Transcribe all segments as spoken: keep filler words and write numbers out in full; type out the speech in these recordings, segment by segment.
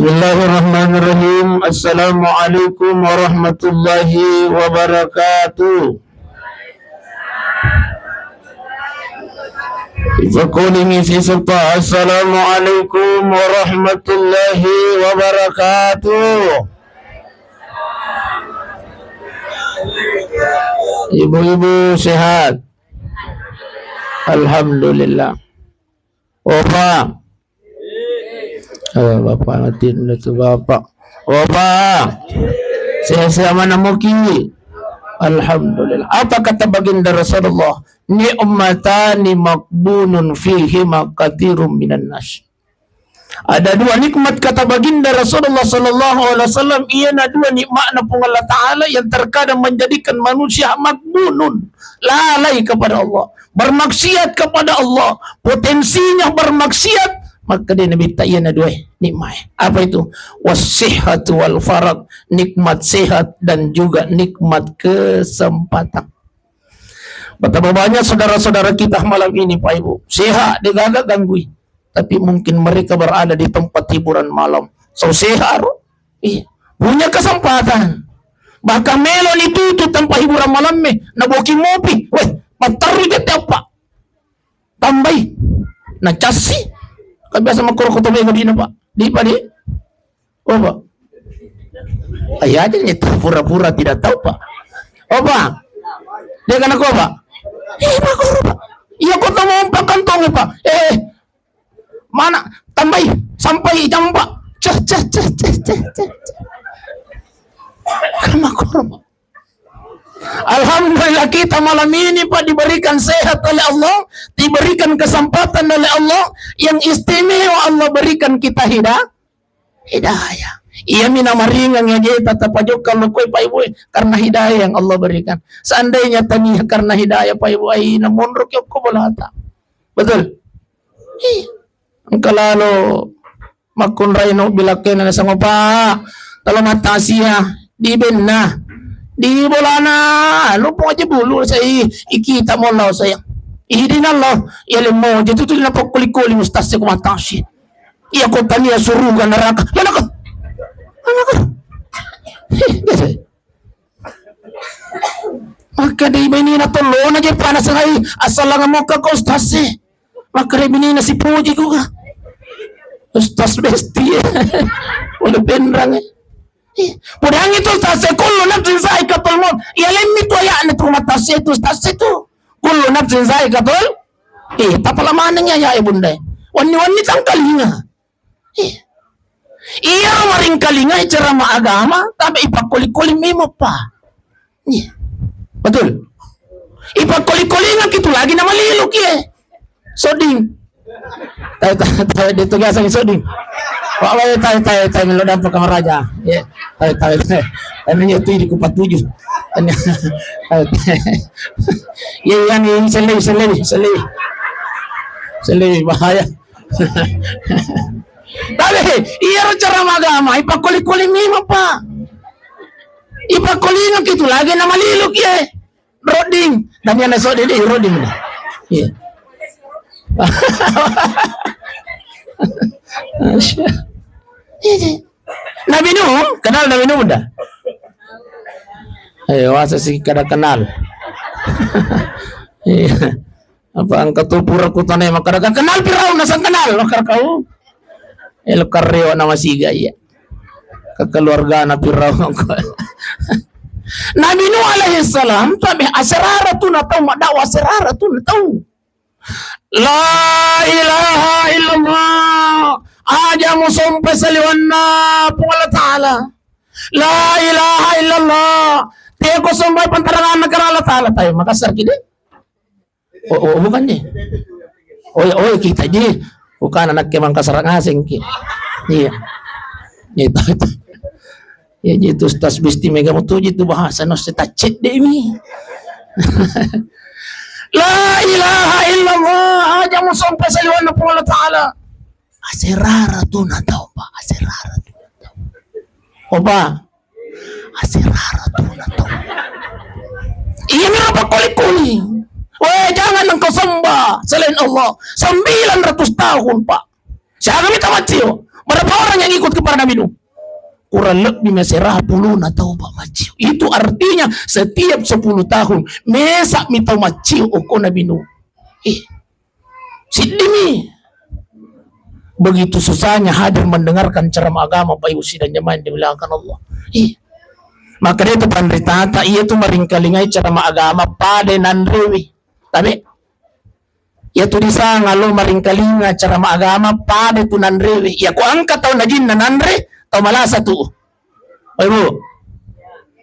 Bismillahirrahmanirrahim. Assalamualaikum warahmatullahi wabarakatuh. Ipakulingi siseppa, assalamualaikum warahmatullahi wabarakatuh. Ibu-ibu sehat? Alhamdulillah. Opa. Eh, bapak mati tu bapak. Opa. Sehat-sehat mana muki? Alhamdulillah. Apa kata baginda Rasulullah? Ni'matani maghbunun fihima katsirun minan nas. Ada dua nikmat kata baginda Rasulullah sallallahu alaihi wasallam, iyana dua nikmatna Puang Allah Ta'ala yang terkadang menjadikan manusia maghbunun, lalai kepada Allah, bermaksiat kepada Allah, potensinya bermaksiat, maka dia Nabi tak iyana dua nikmat. Apa itu? Wasihhatu wal farag, nikmat sehat dan juga nikmat kesempatan. Betapa banyak saudara-saudara kita malam ini, Pak Ibu, sehat, degaga ganggui. Tapi mungkin mereka berada di tempat hiburan malam. So sehat, ro? Iya. Punya kesempatan. Bahkan melo ni tutu tempat hiburan malam me, na boki mopi. Weh, matteru jette apa? Tambai. Na cassi. Kan biasa makkoro koto mega dina, Pak. Di, Pak, di? Oh, Pak. Iya aja nih, pura-pura tidak tahu, Pak. Oh, Pak. Dia kena kok, Pak. Eh, Pak, kok, Pak. Iya, kok mau Pak kantong, Pak. Eh, mana? Tambai sampai jam empat. Ceh, ceh, ceh, ceh, ceh, ceh. Kan makoro, Pak. Alhamdulillah, kita malam ini, Pak, diberikan sehat oleh Allah, diberikan kesempatan oleh Allah, yang istimewa Allah berikan kita hida-, hidayah. Iya mina maringang ya jeta tapajokka lokoi, Pak Ibu, karena hidayah yang Allah berikan. Seandainya tania karena hidayah, Pak Ibu, ai na monro ki okko bolata. Betul? Iya. Engka lalo makkunrai no bilakkena nasang opa. Talo matasia di benna. Di bolana lupo aja bulu saya ikita mollau saya. Idin Allah, ya lemo je tutu na pakkuli-kuli ustaz saya ku matasi. Iya ko tania suruga neraka. Mana ko? Mana ko? Heh, biasa. Maka di benina tolona je panas rai, asal langa moka ko ustaz e. Maka di benina si puji ko ga. Ustaz besti. Udah penrang e. Ih, pudangi tu ustaz e, kullu nafsin zaikatul maut. Iya lemmi tu ayatna tu mata se tu ustaz e tu. Kullu nafsin zaikatul. Eh, tapala maneng ya, ya, eh, bunda. Wanni-wanni tangkalinga. Iya. Iya, maringkalingai ceramah agama, tapi ipakkoli-koli memang, Pak. Iya. Betul. Ipakkoli-kolinga kitu lagi nama lilu kie. Soding. Tahu, tahu, tahu, dia tugas lagi soding. Pak, tahu, tahu, tahu, tahu, lo dapat kamar raja. Iya. Tahu, tahu, tahu. Emangnya itu di kupat tujuh. Iya, yang ini selewi, selewi, selewi. Selewi, bahaya. Tapi, iyaro cara magama, ipakkoli-koli memang, Pak. Ipakkolinga kitu lagi nama lilu kie. Roding. Tapi anak sok dede, roding. Iya. Iya, iya. Nabi Nuh, kenal Nabi Nuh, Bunda? Ayo, masa sih kada kenal? Iya. Apa engka tu pura kutane makkada, "Kenal Firaun?" Nasang kenal, makkada kau. Elo karrewa nama siga iya. Kekeluargana Firaun. Nabi Nuh alaihi salam, tapi aserara tu na tau, madakwa aserara tu na tau. La ilaha illallah. Aja musompa saliwanna Puang Allah Ta'ala. La ilaha illallah. Teko sombai pantaranganna kara Allah Ta'ala. Tapi Makassar kide. Oh, oh, bukan je. Oh, oh, kita je. Bukan anaknya Mangkasar ngaseng ki. Iya. Itu, itu. Ya, itu Ustaz Bisti mega mutuji tu bahasa no setacet demi. La ilaha illallah, aja musompa saliwanna Puang Allah Ta'ala. Aserara tu na tau, Pak, aserara tu na tau. Opa, aserara tu na tau. Iya, mira pakkoli-koli. Weh, jangan engkau sembah selain Allah. Sembilan ratus tahun, Pak. Siaga mita maccio? Berapa orang yang ikut kepada Nabi Nuh? Kurang lebih mesera puluna tau, Pak, maccio. Itu artinya setiap sepuluh tahun, mesa mi tau maccio okko Nabi Nuh. Eh, siddimi. Begitu susahnya hadir mendengarkan ceramah agama, Pak Ibu sidang jamaah yang dimuliakan Allah. Eh. Maka dia tu panritata, iya tu maringkalingai ceramah agama pada nanrewi. Tapi Iya tu disanga lo maringkalinga ceramah agama pada tu nanrewe. Iya ko engka tau najinna nanre, tau malasa tu. Oi, Bu.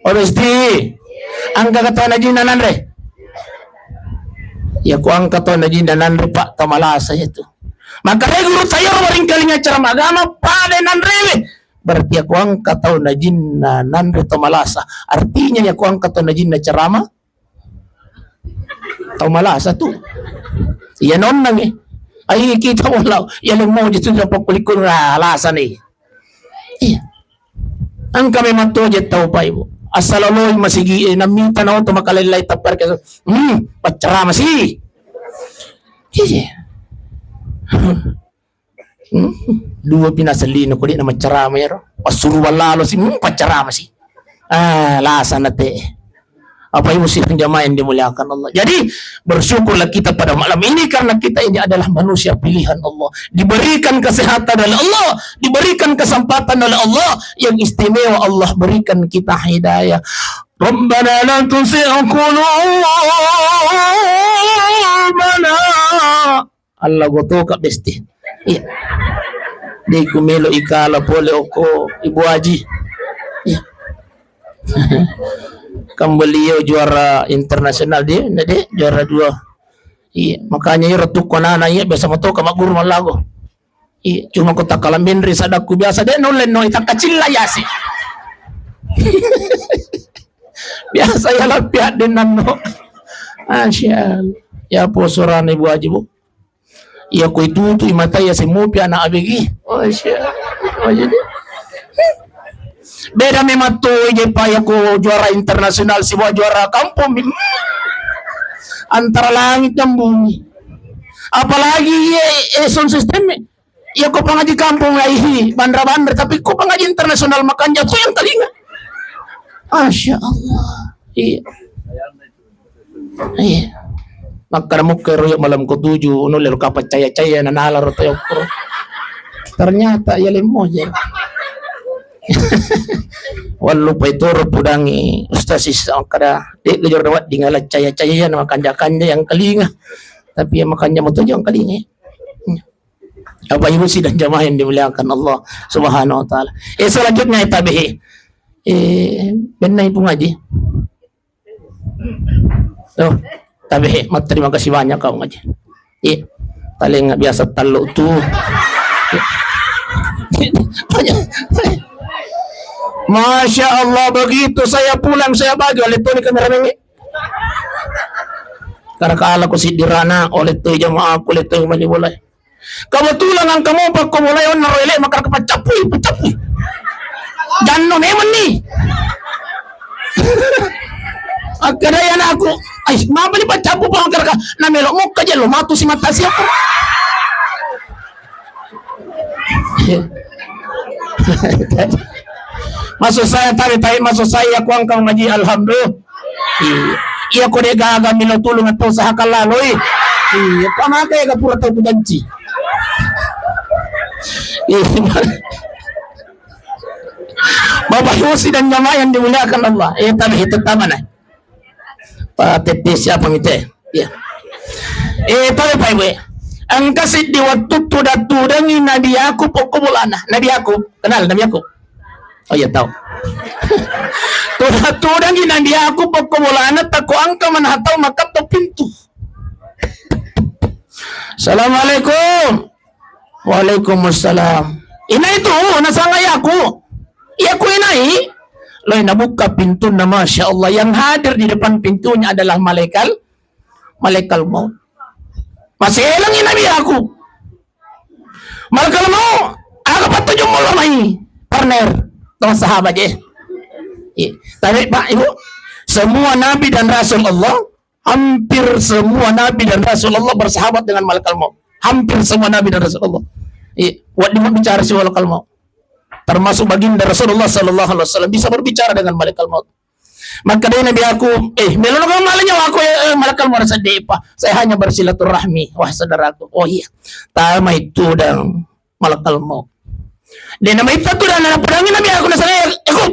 Oi, Besti. Engka tau najinna nanre? Iya ko engka tau najinna nanre, Pak, tau malasa iya tu. Maka re guru tayo maringkalinga ceramah agama pada nanrewe. Berarti iya ko engka tau najinna nanre, tau malasa. Artinya iya ko engka tau najinna ceramah Tau malasa tu. Iya nonnang eh. Ai kita wallau. Iya lemmo je tu dapat kulikun alasa ni. Iya. Engka memang tu je tau, Pak Ibu. Asal loi masigi eh, namita nau tu makalellai tapar ke. Hmm, paccara masih. Iya. Hmm, dua pina sellino ko de' na maccarama ero. Passuruwang lalo si, hmm, paccarama si. Ah, lasana te. Apa ibu sidang jamaah yang dimuliakan Allah. Jadi, bersyukurlah kita pada malam ini karena kita ini adalah manusia pilihan Allah. Diberikan kesehatan oleh Allah, diberikan kesempatan oleh Allah, yang istimewa Allah berikan kita hidayah. Rabbana la tuzigh qulubana. Alla gotoka besti. Iya. De' ku melo ikala pole okko Ibu Haji. Iya. Kan beliau juara internasional dia, nade juara dua. Iya, makanya iro tukko nana iya biasa motoka magguru mallago. Iya, cuma ko takkala menri sadakku biasa de' nulle no takacilla yasi. Biasa ya lapia denanno. Masya Allah. Ya po suarana Ibu Haji, Bu. Iya ko itutu i mata iya semmupi anak abegi. Oh, iya. Oh, jadi. Beda memang tu je pa iya ko juara internasional sibawa juara kampung. Antara langit dan bumi. Apalagi iya eh, sound system. Iya ko pangaji kampung aihi bandra-bandra tapi ko pangaji internasional makanja tu yang telinga. Masya Allah. Iya. Iya. Makkada mukka ero malam ketujuh, nulle ro kapang caya-caya nanala ro toyokko. Ternyata iya lemmo je. Wallupai toro pudangi Ustaz Isa kada de' gejor wedding ala caya-caya na makanja-kanja yang kelinga. Tapi yang makanja moto yang kelinga. Apa ibu sidang jamaah yang dimuliakan Allah Subhanahu wa Ta'ala. Eh, selanjutnya eh, tabehe. Eh, bennai Pung Haji. Oh, tabe, eh, terima kasih banyak kau ngaji. Iya, paling nggak biasa tellu tu. Masya Allah, begitu saya pulang, saya bagi oleh Tony kameramen. Karena kalau aku sidirana, oleh tu jamaah, aku oleh tu mani boleh. Kebetulan engka mopa ko mulai onna ro ele' makkada paccappu, paccappu. Janno memang ni. Akkadai anakku, "Ai, mapa ni paccappu pa makkada ka? Na melo' mokka jello matu si mata siappa." Maksud saya tadi, tadi maksud saya ku engka maji alhamdulillah. Iya. Iya ko de' gaga melo' tulung atau usahakan laloi. Iya, pamake ga pura tau kujanci. Iya. Bapak Ibu sidang jamaah yang dimuliakan Allah. Eh, tapi itu tamana. Pak Tete siapa mite? Iya. Eh, tapi Pak Ibu. Engka siddi wettu tudang-tudangi Nabi Yakub okko bolana. Nabi Yakub, kenal Nabi Yakub? Oh iya, tau. Tuda-, tudangi Nabi Yakub okko bolana, tako engka manaha tau makkatto pintu. Assalamualaikum. Waalaikumsalam. Inai tu, nasanga Yakub. Yakub inai. Loi nabukka pintunna, Masya Allah. Yang hadir di depan pintunya adalah malaikat, malaikat maut. Maselangi Nabi Yakub. Malaikat maut, aga pattuju mulo mai? Partner, tong sahabat je. Iya. Tapi Pak Ibu, semua nabi dan rasul Allah, hampir semua nabi dan rasul Allah bersahabat dengan malaikat maut. Hampir semua nabi dan rasul Allah. Iya, wedding mabbicara sibawa malakal maut. Termasuk baginda Rasulullah sallallahu alaihi wasallam bisa berbicara dengan malakal maut. Makkedai Nabi aku, "Eh, melono ka mala nyawaku, eh, eh, malakal maut?" "Sedde'pa, saya hanya bersilaturahmi, wah saudaraku." "Oh iya, tamai tudang malakal maut." De' namaitta tudang, napodangi Nabi aku, nasaba, eh, aku,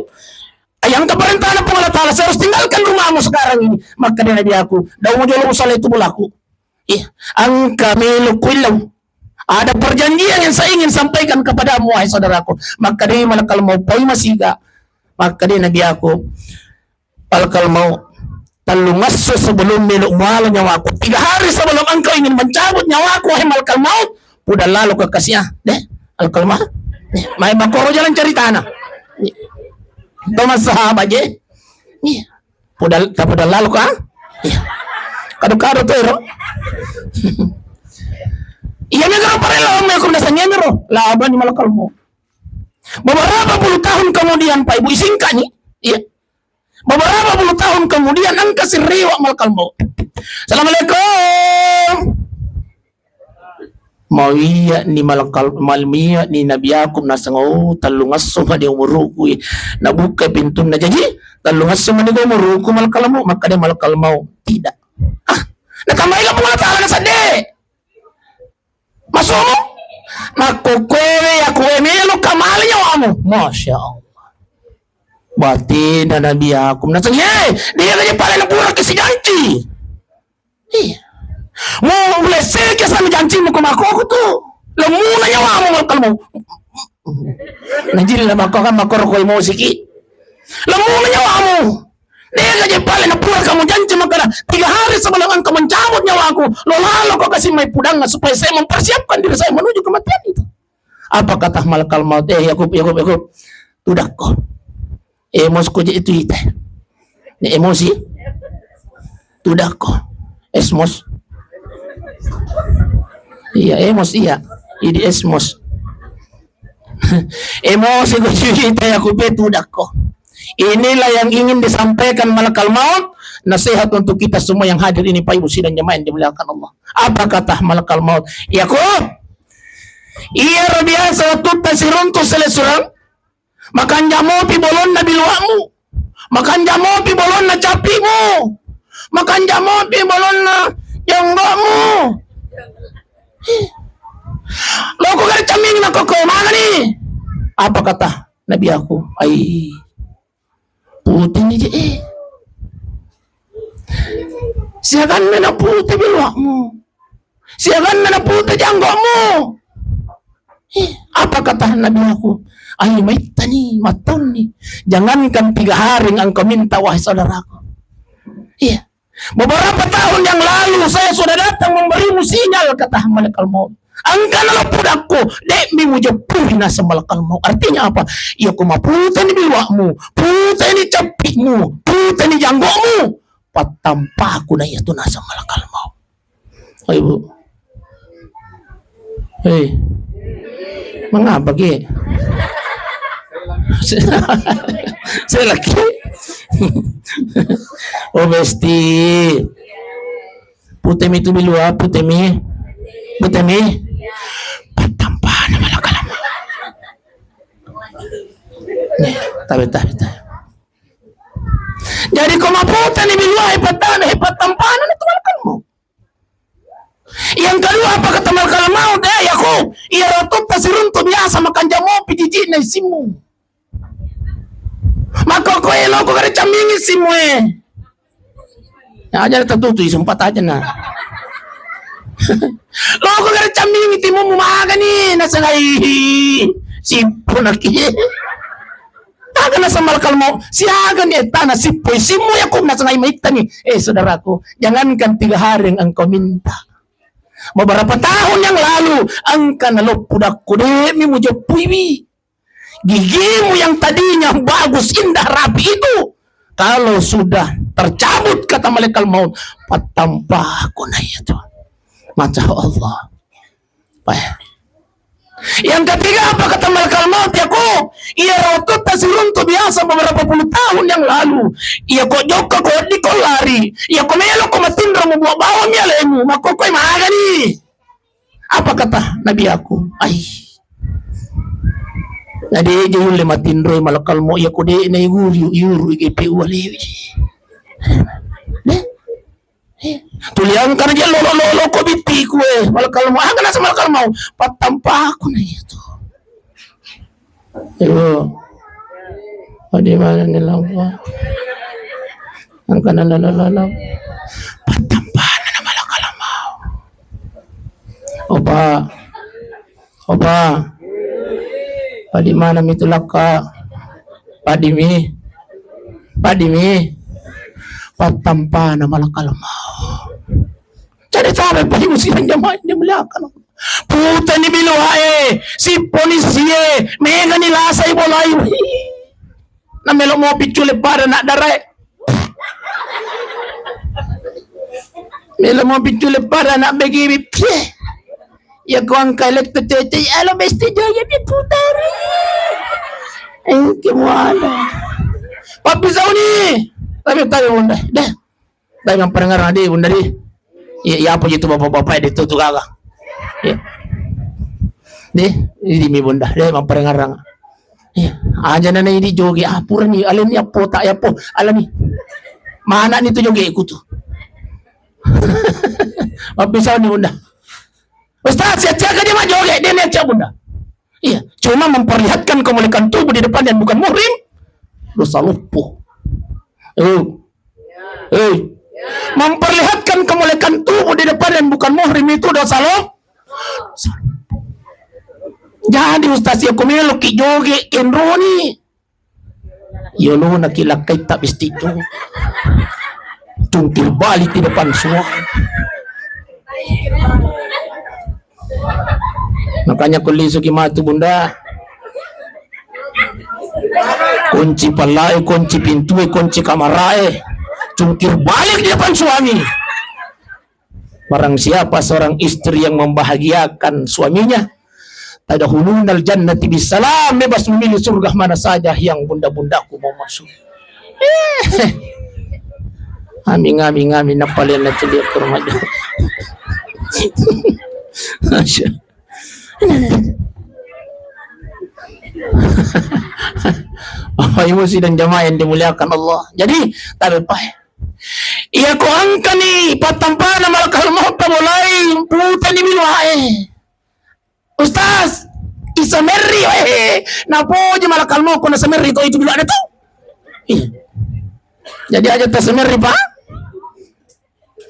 yang keperintahnya Puang Allah Ta'ala, saya harus tinggalkan rumahmu sekarang ini. Makkedai Nabi aku, "Dau jolo usala itu bolaku." Iya, engka melo kuillau. Ada perjanjian yang saya ingin sampaikan kepadamu, wahai saudaraku. Makkedai malakal maut, "Poi masiga." Makkedai Nabi aku, "Malakal maut, tellungesso sebelum melo muala nyawaku. Tiga hari sebelum engkau ingin mencabut nyawaku, wahai malakal maut, pudang lalo ke kasia." De', malakal maut. De', mai makkoro jalan ceritana. Teman sahabat je. Iya. Pudal, tapudal lalo ka? Iya. Kado-kado tu ero. Iya, mega parellau me aku nasang iya mero. Labani malakal maut. Beberapa puluh tahun kemudian, Pak Ibu, isingkani. Iya. Beberapa puluh tahun kemudian, engka sirriwa malakal maut. "Assalamualaikum." Mawiya'ni malakal, mawiya'ni Nabi Yakub naseng, "Oh, tellungesso mani umuruku." Nabukkai pintunna. "Jaji, tellungesso mani umuruku, malakal maut?" Makkeda malakal maut, "Tidak." Ah, natambai lapung Allah Ta'ala nasedde. Masumu? Makkokkoe, aku melo kamala nyawamu. Masya Allah. Batinna Nabi Yakub naseng, "Ye, dia aja pale napura kesi janci." Iya. Mu ulesseki asal jancimu ko makkoko tu. Lemmuna nyawamu malakal maut. Najilla makkoko kan makkoro ko emosiki. Lemmuna nyawamu. Dega je pale napura kamu janci makkeda, "Tiga hari sebelum engkau mencabut nyawaku, lo lalo ko kasi mai pudangnga supaya saya mempersiapkan diri saya menuju kematian itu." Apa kata malakal maut? "Eh, Yakub, Yakub, Yakub. Tudakko." Emosko je itu ita. Ne emosi? Tudakko. Esmos. Iya, emos iya. Idi esmos. Emosi ko cerita ya kupe tudakko. Inilah yang ingin disampaikan malakal maut, nasihat untuk kita semua yang hadir ini, Pak Ibu sidang jemaah yang dimuliakan Allah. Apa kata malakal maut? "Yakub, iya ro biasa wattu tasiruntu selesurang, makanja mopi bolonna biluamu, makanja mopi bolonna cappimu, makanja mopi bolonna jonggomu. Loko gare cammingi makkokkoe magani." Apa kata Nabi aku? "Ai, puteni je, eh. Siaganna na pute biluamu. Siaganna na pute janggomu." Eh, apa kata Nabi aku? "Ayo maittani, mattaunni. Jangankan tiga hari yang engkau minta, wahai saudaraku." Iya. "Beberapa tahun yang lalu saya sudah datang memberimu sinyal," kata malakal maut. "Engka naloppo dakko, de'mi mujeppui," naseng malakal maut. Artinya apa? Iya ko maputeni biluamu, puteni cappimu, puteni janggomu, pattampaku na iya tu, naseng malakal maut. Oh, Ibu. Hei. Mengapa ki? Saya lagi. Oh, besti. Putemi tu bilua, putemi. Putemi. Pattampana malakal maut. Nih, tabe, tabe, tabe. Jadi ko maputeni bilua, hepattana, hepattampana na tu malakal maut. Yang kedua, apa kata malakal maut? "Eh, Yakub, iya rotutta siruntu biasa makanja mopi jijikna isimmu. Makkokkoe loko gare cammingi isimmu, eh." Ya, aja tertutu, sempat aja nah. "Loko gare cammingi timummu magani," nasengai sippo naki. Aga naseng malakal maut, "Siaga ni ettana sippo isimmu, Yakub?" Nasengai maittani. Eh, saudaraku, jangankan tiga hari yang engkau minta. Beberapa tahun yang lalu, engka naloppo dakko, de'mi mujeppuiwi. Gigimu yang tadinya bagus, indah, rapi itu, kalau sudah tercabut, kata malaikat maut, pattampako na iya tu. Masya Allah. Pah. Yang ketiga, apa kata malaikat maut? Yakub, iya rotutta siruntu biasa beberapa puluh tahun yang lalu. Iya ko jokka ko wedding ko lari. Iya ko melo ko matinro mubuat bawang mi alemu. Makkokkoe magani. Apa kata Nabi Yakub? Ai, Na de' je ulle matinroi malakal mau, iya ko de' na iguru, iuru i G P U alewi. Eh? Eh? Tuli angkana je lolo-lolo ko bittiku, eh. Malakal mau, angkana sa malakal mau. Pattampaku na itu. Ayo. Adi mana ni lampu? Angkana lolo-lolo. Pattampana na malakal mau. Opa. Opa, padi manami tu lakka? Padimi, padimi, pattampana malakal mau. Jadi tabe padi musi jamaah yang dimuliakan. Putani biluae, si polisi e, megani lasai bolai. Na melo mau piccule pada nak darai. Melo mau piccule pada nak begibi. Pie. Ya ko angka eletto cece, alo besti joya di putari. Engke muana. Papi sauni. Tapi, tapi, Bunda. Deh. Tapi mamparengara di, Bunda, di. Iya, iya, apa itu bapak-bapak di tu, tu gaga. Iya. Deh, ini mi, Bunda. Deh, mamparengara. Iya. Aja nana ini joge, ah, purani, alani apa tak, ya, apa? Alani. Mana ni tu joge ku tu? Papi sauni, Bunda. Ustaz, siap-siap aja mah joget, dia niat siap, Bunda. Iya, cuma memperlihatkan kemolekan tubuh di depan yang bukan muhrim, dosa loppo. Eh, eh, memperlihatkan kemolekan tubuh di depan yang bukan muhrim itu dosa loppo. Jadi Ustaz, ya, ku melo ki joget, kenroni. Yolona ki lakkai tak besti tu. Tungkir balik di depan suami. Makanya ko lisu ki matu, Bunda. Kunci palae, kunci pintue, kunci kamarae. Tungkir balik di depan suami. Barang siapa seorang istri yang membahagiakan suaminya, tadkhulunal jannati bisalam, bebas memilih surga mana saja yang bunda-bundaku mau masuk. Eh. Amin, amin, amin. Napalena tu dia ke rumah dia. Masya. Bapak Ibu sidang jamaah yang dimuliakan Allah. Jadi, tapi Pak, iya ko engkani pattampana malakal maut, bolai putani biluae. Ustaz, isamerri, eh, napoji malakal maut ko nasamerri to itu biluana tu. Ih. Jadi aja tasamerri, Pak.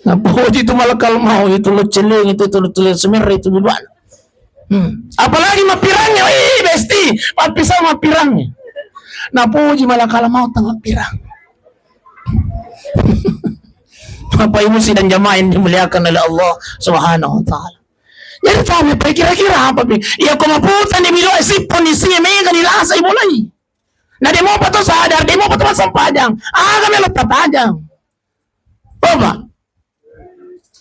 Napoji tu malakal maut itu lo celeng itu, itu lo celeng samerri itu biluana. Hmm. Apalagi mappirangnya, ih, besti, pappisau mappirangnya. Napoji malakal maut tengah pirang. Bapak Ibu sidang jamaah yang dimuliakan oleh Allah Subhanahu wa Ta'ala. Jadi, tapi apa kira-kira apa, Pi? Iya, ko maputani biluae, sipponi sie, megani lasai bolai. Na de' mopa to sadar, de' mopa to massempajang. Aga melo tatajang. Apa?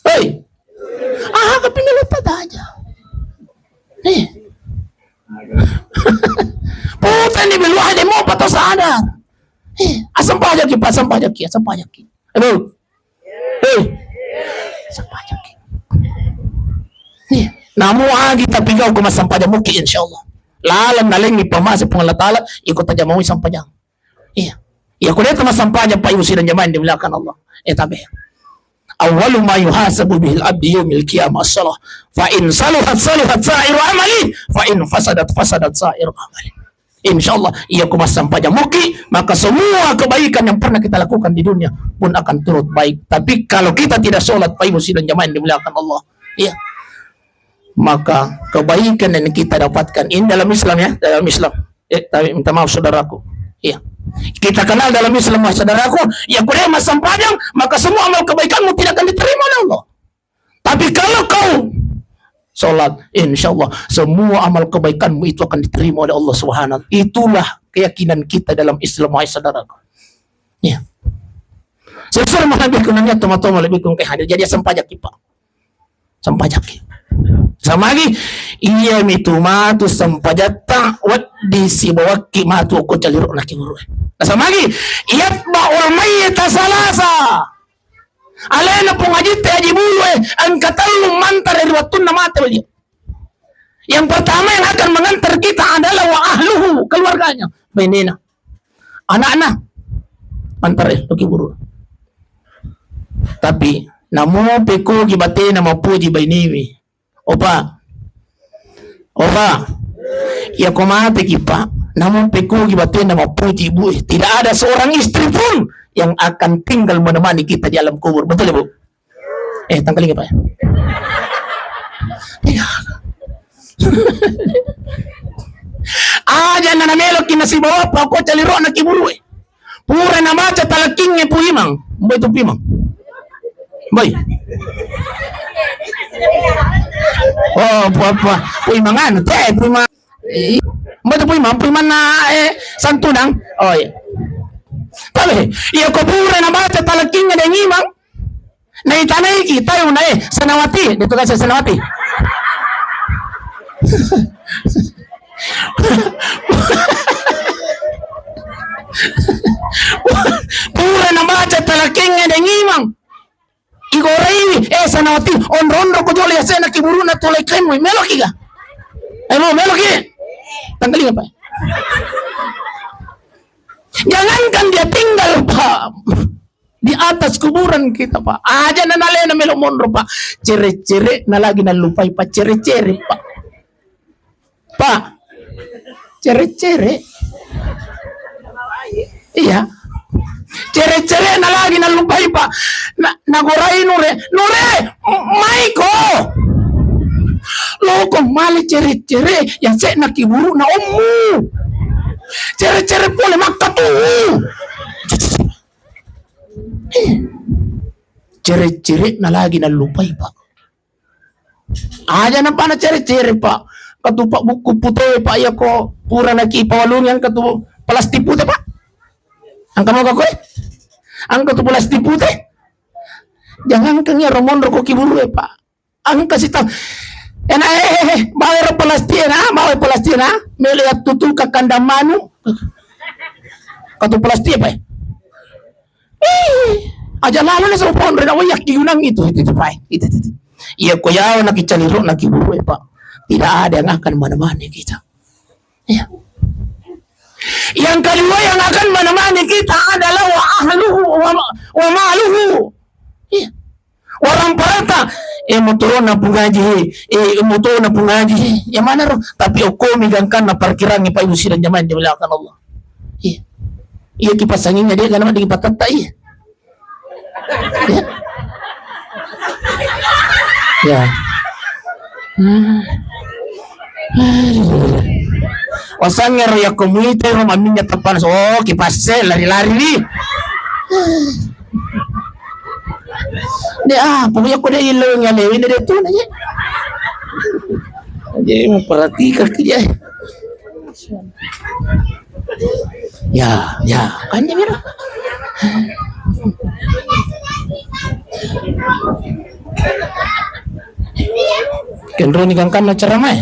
Hei. Aga pi melo tatajang. Eh. Putani biluae, de' mopa to sadar. Eh, assempajakki, Pak, assempajakki, assempajakki. Aduh. Hei. Assempajakki. Iya. Namu agi tapi gau ko massempajang mukki, insyaallah. Lalang nalengi pamase Puang Allah Ta'ala, iko tajamawi sempajang. Iya. Iya, ko de' to massempajang, Pak Ibu sidang jamaah yang dimuliakan Allah. Eh, tapi. Awwalu ma yuhasabu bihil abdi yaumil qiyamah as-salah. Fa in saluhat saluhat sa'iru amali, fa in fasadat fasadat sa'iru amali. Insya Allah, iya ko massempajang mukki, maka semua kebaikan yang pernah kita lakukan di dunia pun akan turut baik. Tapi kalau kita tidak sholat, Pak Ibu sidang jamaah yang dimuliakan Allah, iya, maka kebaikan yang kita dapatkan ini dalam Islam, ya, dalam Islam. Eh, tapi minta maaf, saudaraku. Iya. Kita kenal dalam Islam, saudaraku, ya, ko de' massempajang, maka semua amal kebaikanmu tidak akan diterima oleh Allah. Tapi kalau kau sholat, insya Allah semua amal kebaikanmu itu akan diterima oleh Allah Subhanahu wa Ta'ala. Itulah keyakinan kita dalam Islam, wahai saudaraku. Ya. Sesuai maha lebih kunanya, teman-teman lebih kung hadir. Jadi, assempajakki, Pak. Assempajakki. Samagi, iya mitu matu sempajatta, wedding sibawakki matu ko caliruk naki guru. Samagi, yatba'ul mayyita salasa. Alena Puang Ajitte Aji Bulu e, engka tellu mantara ri wettunna mate beliau. Yang pertama yang akan mengantar kita adalah wa ahluhu, keluarganya, bainena, anakna, antar e lo kuburu. Tapi namo pekkogi batena mappoji bainewe. Opa. Opa. Iya ko mateki, Pak. Namo pekkogi batena mappoji ibu e. Tidak ada seorang istri pun yang akan tinggal menemani kita di alam kubur. Betul, Ibu? Eh, tangkalinga, Pak. Iya. Aja na nameloki nasibawa, Pak, ko calirona kuburu e. Pura nabaca talakkingnge Pu Imang. Mbai tu Pu Imang. Mbai. Oh, Pu apa? Pu Imang anu, te, Pu Imang. Mbai tu Pu Imang, Pu Imang na, eh, santunang. Oh, iya. Tapi, iya ko pura nabaca talakkingnge Deng Imang. Naitanaiki, tau nae, Sanawati, de tu kasi Sanawati. Pura nabaca talakkingnge Deng Imang. Igoraiwi, eh, Sanawati, onro-onro ko jolo yasena kuburuna tulai kaimmu, meloki ga? Eh, mau meloki? Tangkalinga, Pak. Jangankan dia tinggal, Pak. Di atas kuburan kita, Pak. Aja na nalena melo monro, Pak. Cere-cere na lagi nallupai, Pak. Cere-cere, Pak. Pak. Cere-cere. Iya. Cere-cere na lagi nallupai, Pak. Na, nagorai Nure. Nure, m-, maiko. Loko male cere-cere, ya cek na kiburu na ommu. Cere-cere pole makka tu. Cere-cere na lagi nallupai, Pak. Aja napana cere-cere, Pak. Katu, Pak, buku pute, Pak, ya ko pura naki pawalungi angka tu plastik pute, Pak. Angka mau koe? Angka tu plastik pute. Jangankan ya romonro ko kiburu e, Pak. Angka sita. Ena, eh, eh, eh, bawa ro plastik ena, bawa plastik ena. Mele ya tutu ka kandang manu. Katu plastik, Pak. Ih, aja lalo na sopo onro na wayah kiunang itu, itu, itu, Pak. Itu, itu, itu. Iya, ko yawa na kicaliro na kiburu e, Pak. Tidak ada yang akan menemani kita. Iya. Yang kedua yang akan menemani kita adalah wa ahluhu wa, wa maluhu. Iya. Orang parata, eh, motorona pungaji, eh, motona pungaji, yang mana roh? Tapi okomi gangkanna parkirangi, Pak, Ibu sidang jamaah yang dimuliakan Allah. Iya. Iya, kipas anginnya dia karena dingin patata, iya. Ya. Ya. Hmm. Aduh. Wasangngero yakko muite ro maminnya teppana, oh, kipasse lari-lari ni. De ah, pokoknya ko de ileng ya lewe de tu na je. Jadi memperhatikan kerja. Ya, ya, kan dia bilang. Kenroni gangkanna ceramah.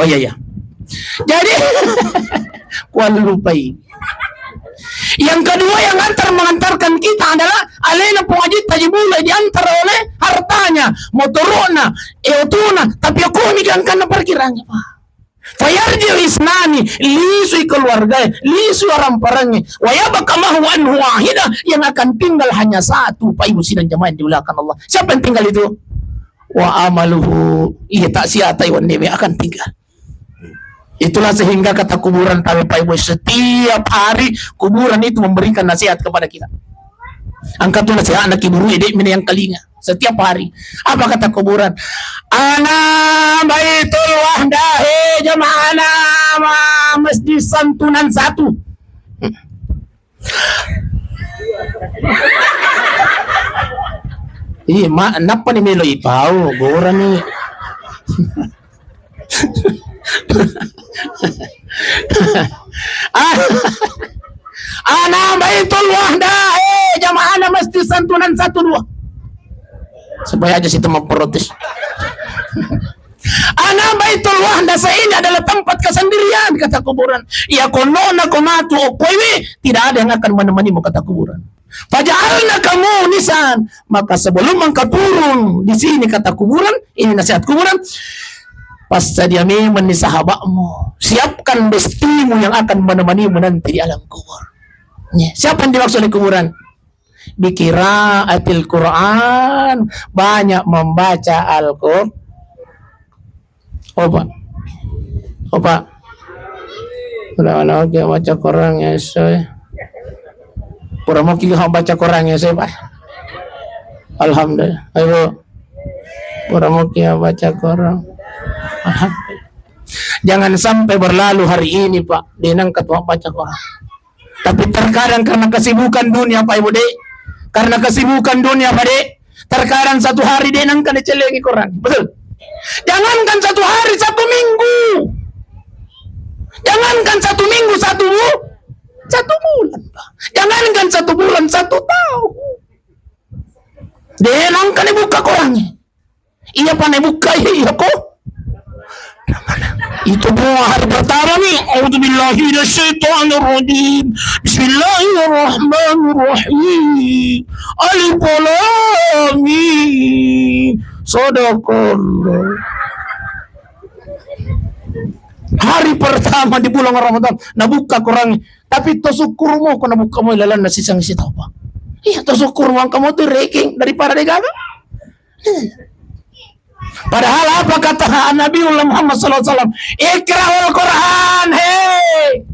Oh iya, iya. Jadi, kuallupai. Yang kedua yang antar mengantarkan kita adalah alena Puang Aji Taji Bula diantar oleh hartanya, motorona, eotuna, tapi aku ini gangkanna parkirannya, Pak. Fayarji'u isnani, lisui keluargae, lisui orang parangnge, wa yabqa ma'ahu anhu wahidah, yang akan tinggal hanya satu, Pak Ibu sidang jamaah yang dimuliakan Allah. Siapa yang tinggal itu? Wa amaluhu, iya tak sia taiwan dewe akan tinggal. Itulah sehingga kata kuburan tabe Pak Ibu, setiap hari kuburan itu memberikan nasihat kepada kita. Angka tu nasihat anak kiburu ede mene yang kalinga. Setiap hari. Apa kata kuburan? Ana Baitul Wahdah, he jamaahna ma-, Masjid Santunan satu. Iya, ma-, nappa ni melo ipau, gora ni. Ah, Ana Baitul Wahdah, eh, jamaahna Masjid Santunan satu dua. Supaya aja situ memprotes. Ana Baitul Wahdah, saya ini adalah tempat kesendirian, kata kuburan. Ya konona ko matu okkoiwi, tidak ada yang akan menemanimu, kata kuburan. Faja'alnaka munisan, maka sebelum engkau turun di sini, kata kuburan, ini nasihat kuburan, Passadia memenni sahabatmu. Siapkan bestimu yang akan menemanimu nanti di alam kubur. Ya, siapa yang dimaksud di kuburan? Biqiraatil Quran, banyak membaca Al-Quran. Oh, Pak. Oh, Pak. Pura moki baca Quran ya, soe. Pura moki baca Quran ya, soe, Pak. Alhamdulillah. Ayo, Bu. Pura moki baca Quran. Alhamdulillah. Jangan sampai berlalu hari ini, Pak. Denang ketua baca Quran. Tapi terkadang karena kesibukan dunia, Pak Ibu, Dek, karena kesibukan dunia, Pak, Dek, terkadang satu hari, Dek, nangka dicelengi Quran. Betul? Jangankan satu hari, satu minggu. Jangankan satu minggu, satu bu-, satu bulan, Pak. Jangankan satu bulan, satu tahun. Dek, nangka dibuka Quran. Iya, pane bukkai, iya ko. Itu doa hari pertama nih. A'udzubillahi minasyaitonirrajim. Bismillahirrahmanirrahim. Alif lam mim. Sadaqallah. Hari pertama di bulan Ramadan, nabuka Quran. Tapi to syukur mo ko nabuka mo lalanna sisang sitau, Pak. Iya, to syukur mo engka mo tu ranking daripada degaga. Padahal apa kata Nabiullah Muhammad sallallahu alaihi wasallam, "Iqra'ul Quran, hei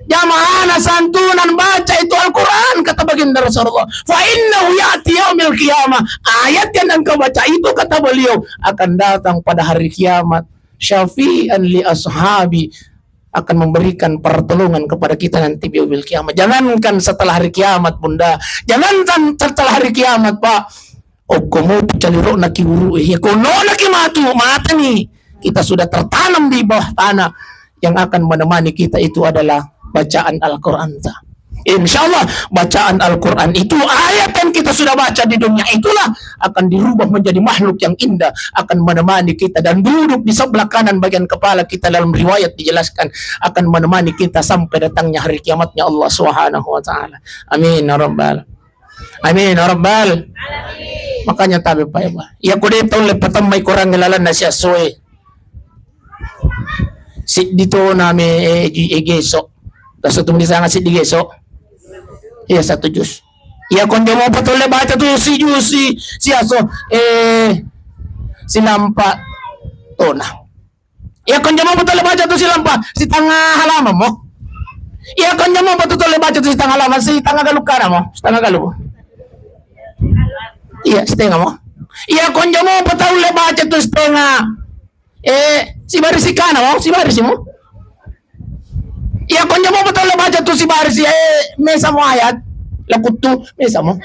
jamaah santunan, baca itu Al-Quran," kata baginda Rasulullah. "Fa innahu ya'ti yaumil qiyamah." Ayat yang engkau baca itu, kata beliau, akan datang pada hari kiamat. "Syafi'an li ashabi," akan memberikan pertolongan kepada kita nanti di yaumil kiamat. Jangankan setelah hari kiamat, Bunda. Jangankan setelah hari kiamat, Pak. Okko mutu caliro'na ki uru'e, iya ko nonaki matu, matani. Kita sudah tertanam di bawah tanah. Yang akan menemani kita itu adalah bacaan Al-Quran ta. Insya Allah, bacaan Al-Quran itu, ayat yang kita sudah baca di dunia itulah akan dirubah menjadi makhluk yang indah, akan menemani kita dan duduk di sebelah kanan bagian kepala kita. Dalam riwayat dijelaskan, akan menemani kita sampai datangnya hari kiamatnya Allah Subhanahu wa Ta'ala. Amin ya Rabbal Amin ya Rabbal. Makanya tabe, Pak, ya, Pak. Iya ko de' tau le patemmai Quran lalanna siassoe. Siddi tona me, eh, ji-, eh, geso. Taso tu meni sanga siddi geso. Iya, satu jus. Iya, konjo mopa tau le baca tu si jus, si, siasso, eh, silampa tona. Iya, konjo mopa tau le baca tu silampa, sitanga halaman mo. Iya, konjo mopa tu tau le baca tu sitanga halaman, sitanga galukkana mo, sitanga galu mo. Iya, sitanga mo. Iya, konjo mopa tau le baca tu sitanga, eh, sibarisi kana mo, sibarisi mo. Iya, konjo mopa tau le baca tu sibarisi, eh, mesa mo ayat. Lakuttu, mesa mo.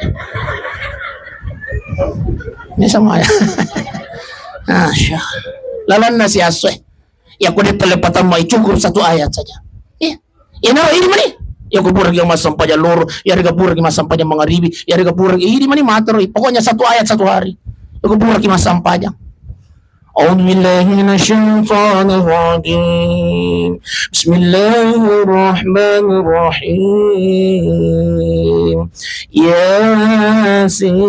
Mesa mo ayat. Masya Allah. Lalanna siasso e. Iya, ko de' tau le patemmai, cukup satu ayat saja. Iya. Iya, naro idi mani. Iya, ko puraki massampajang loro, iya, ko puraki massampajang mangaribi, iya, ko puraki idi mani matero. Pokoknya satu ayat satu hari. Iya, ko puraki massampajang. أعوذ بالله من الشيطان الرجيم. بسم الله الرحمن الرحيم. ياسين.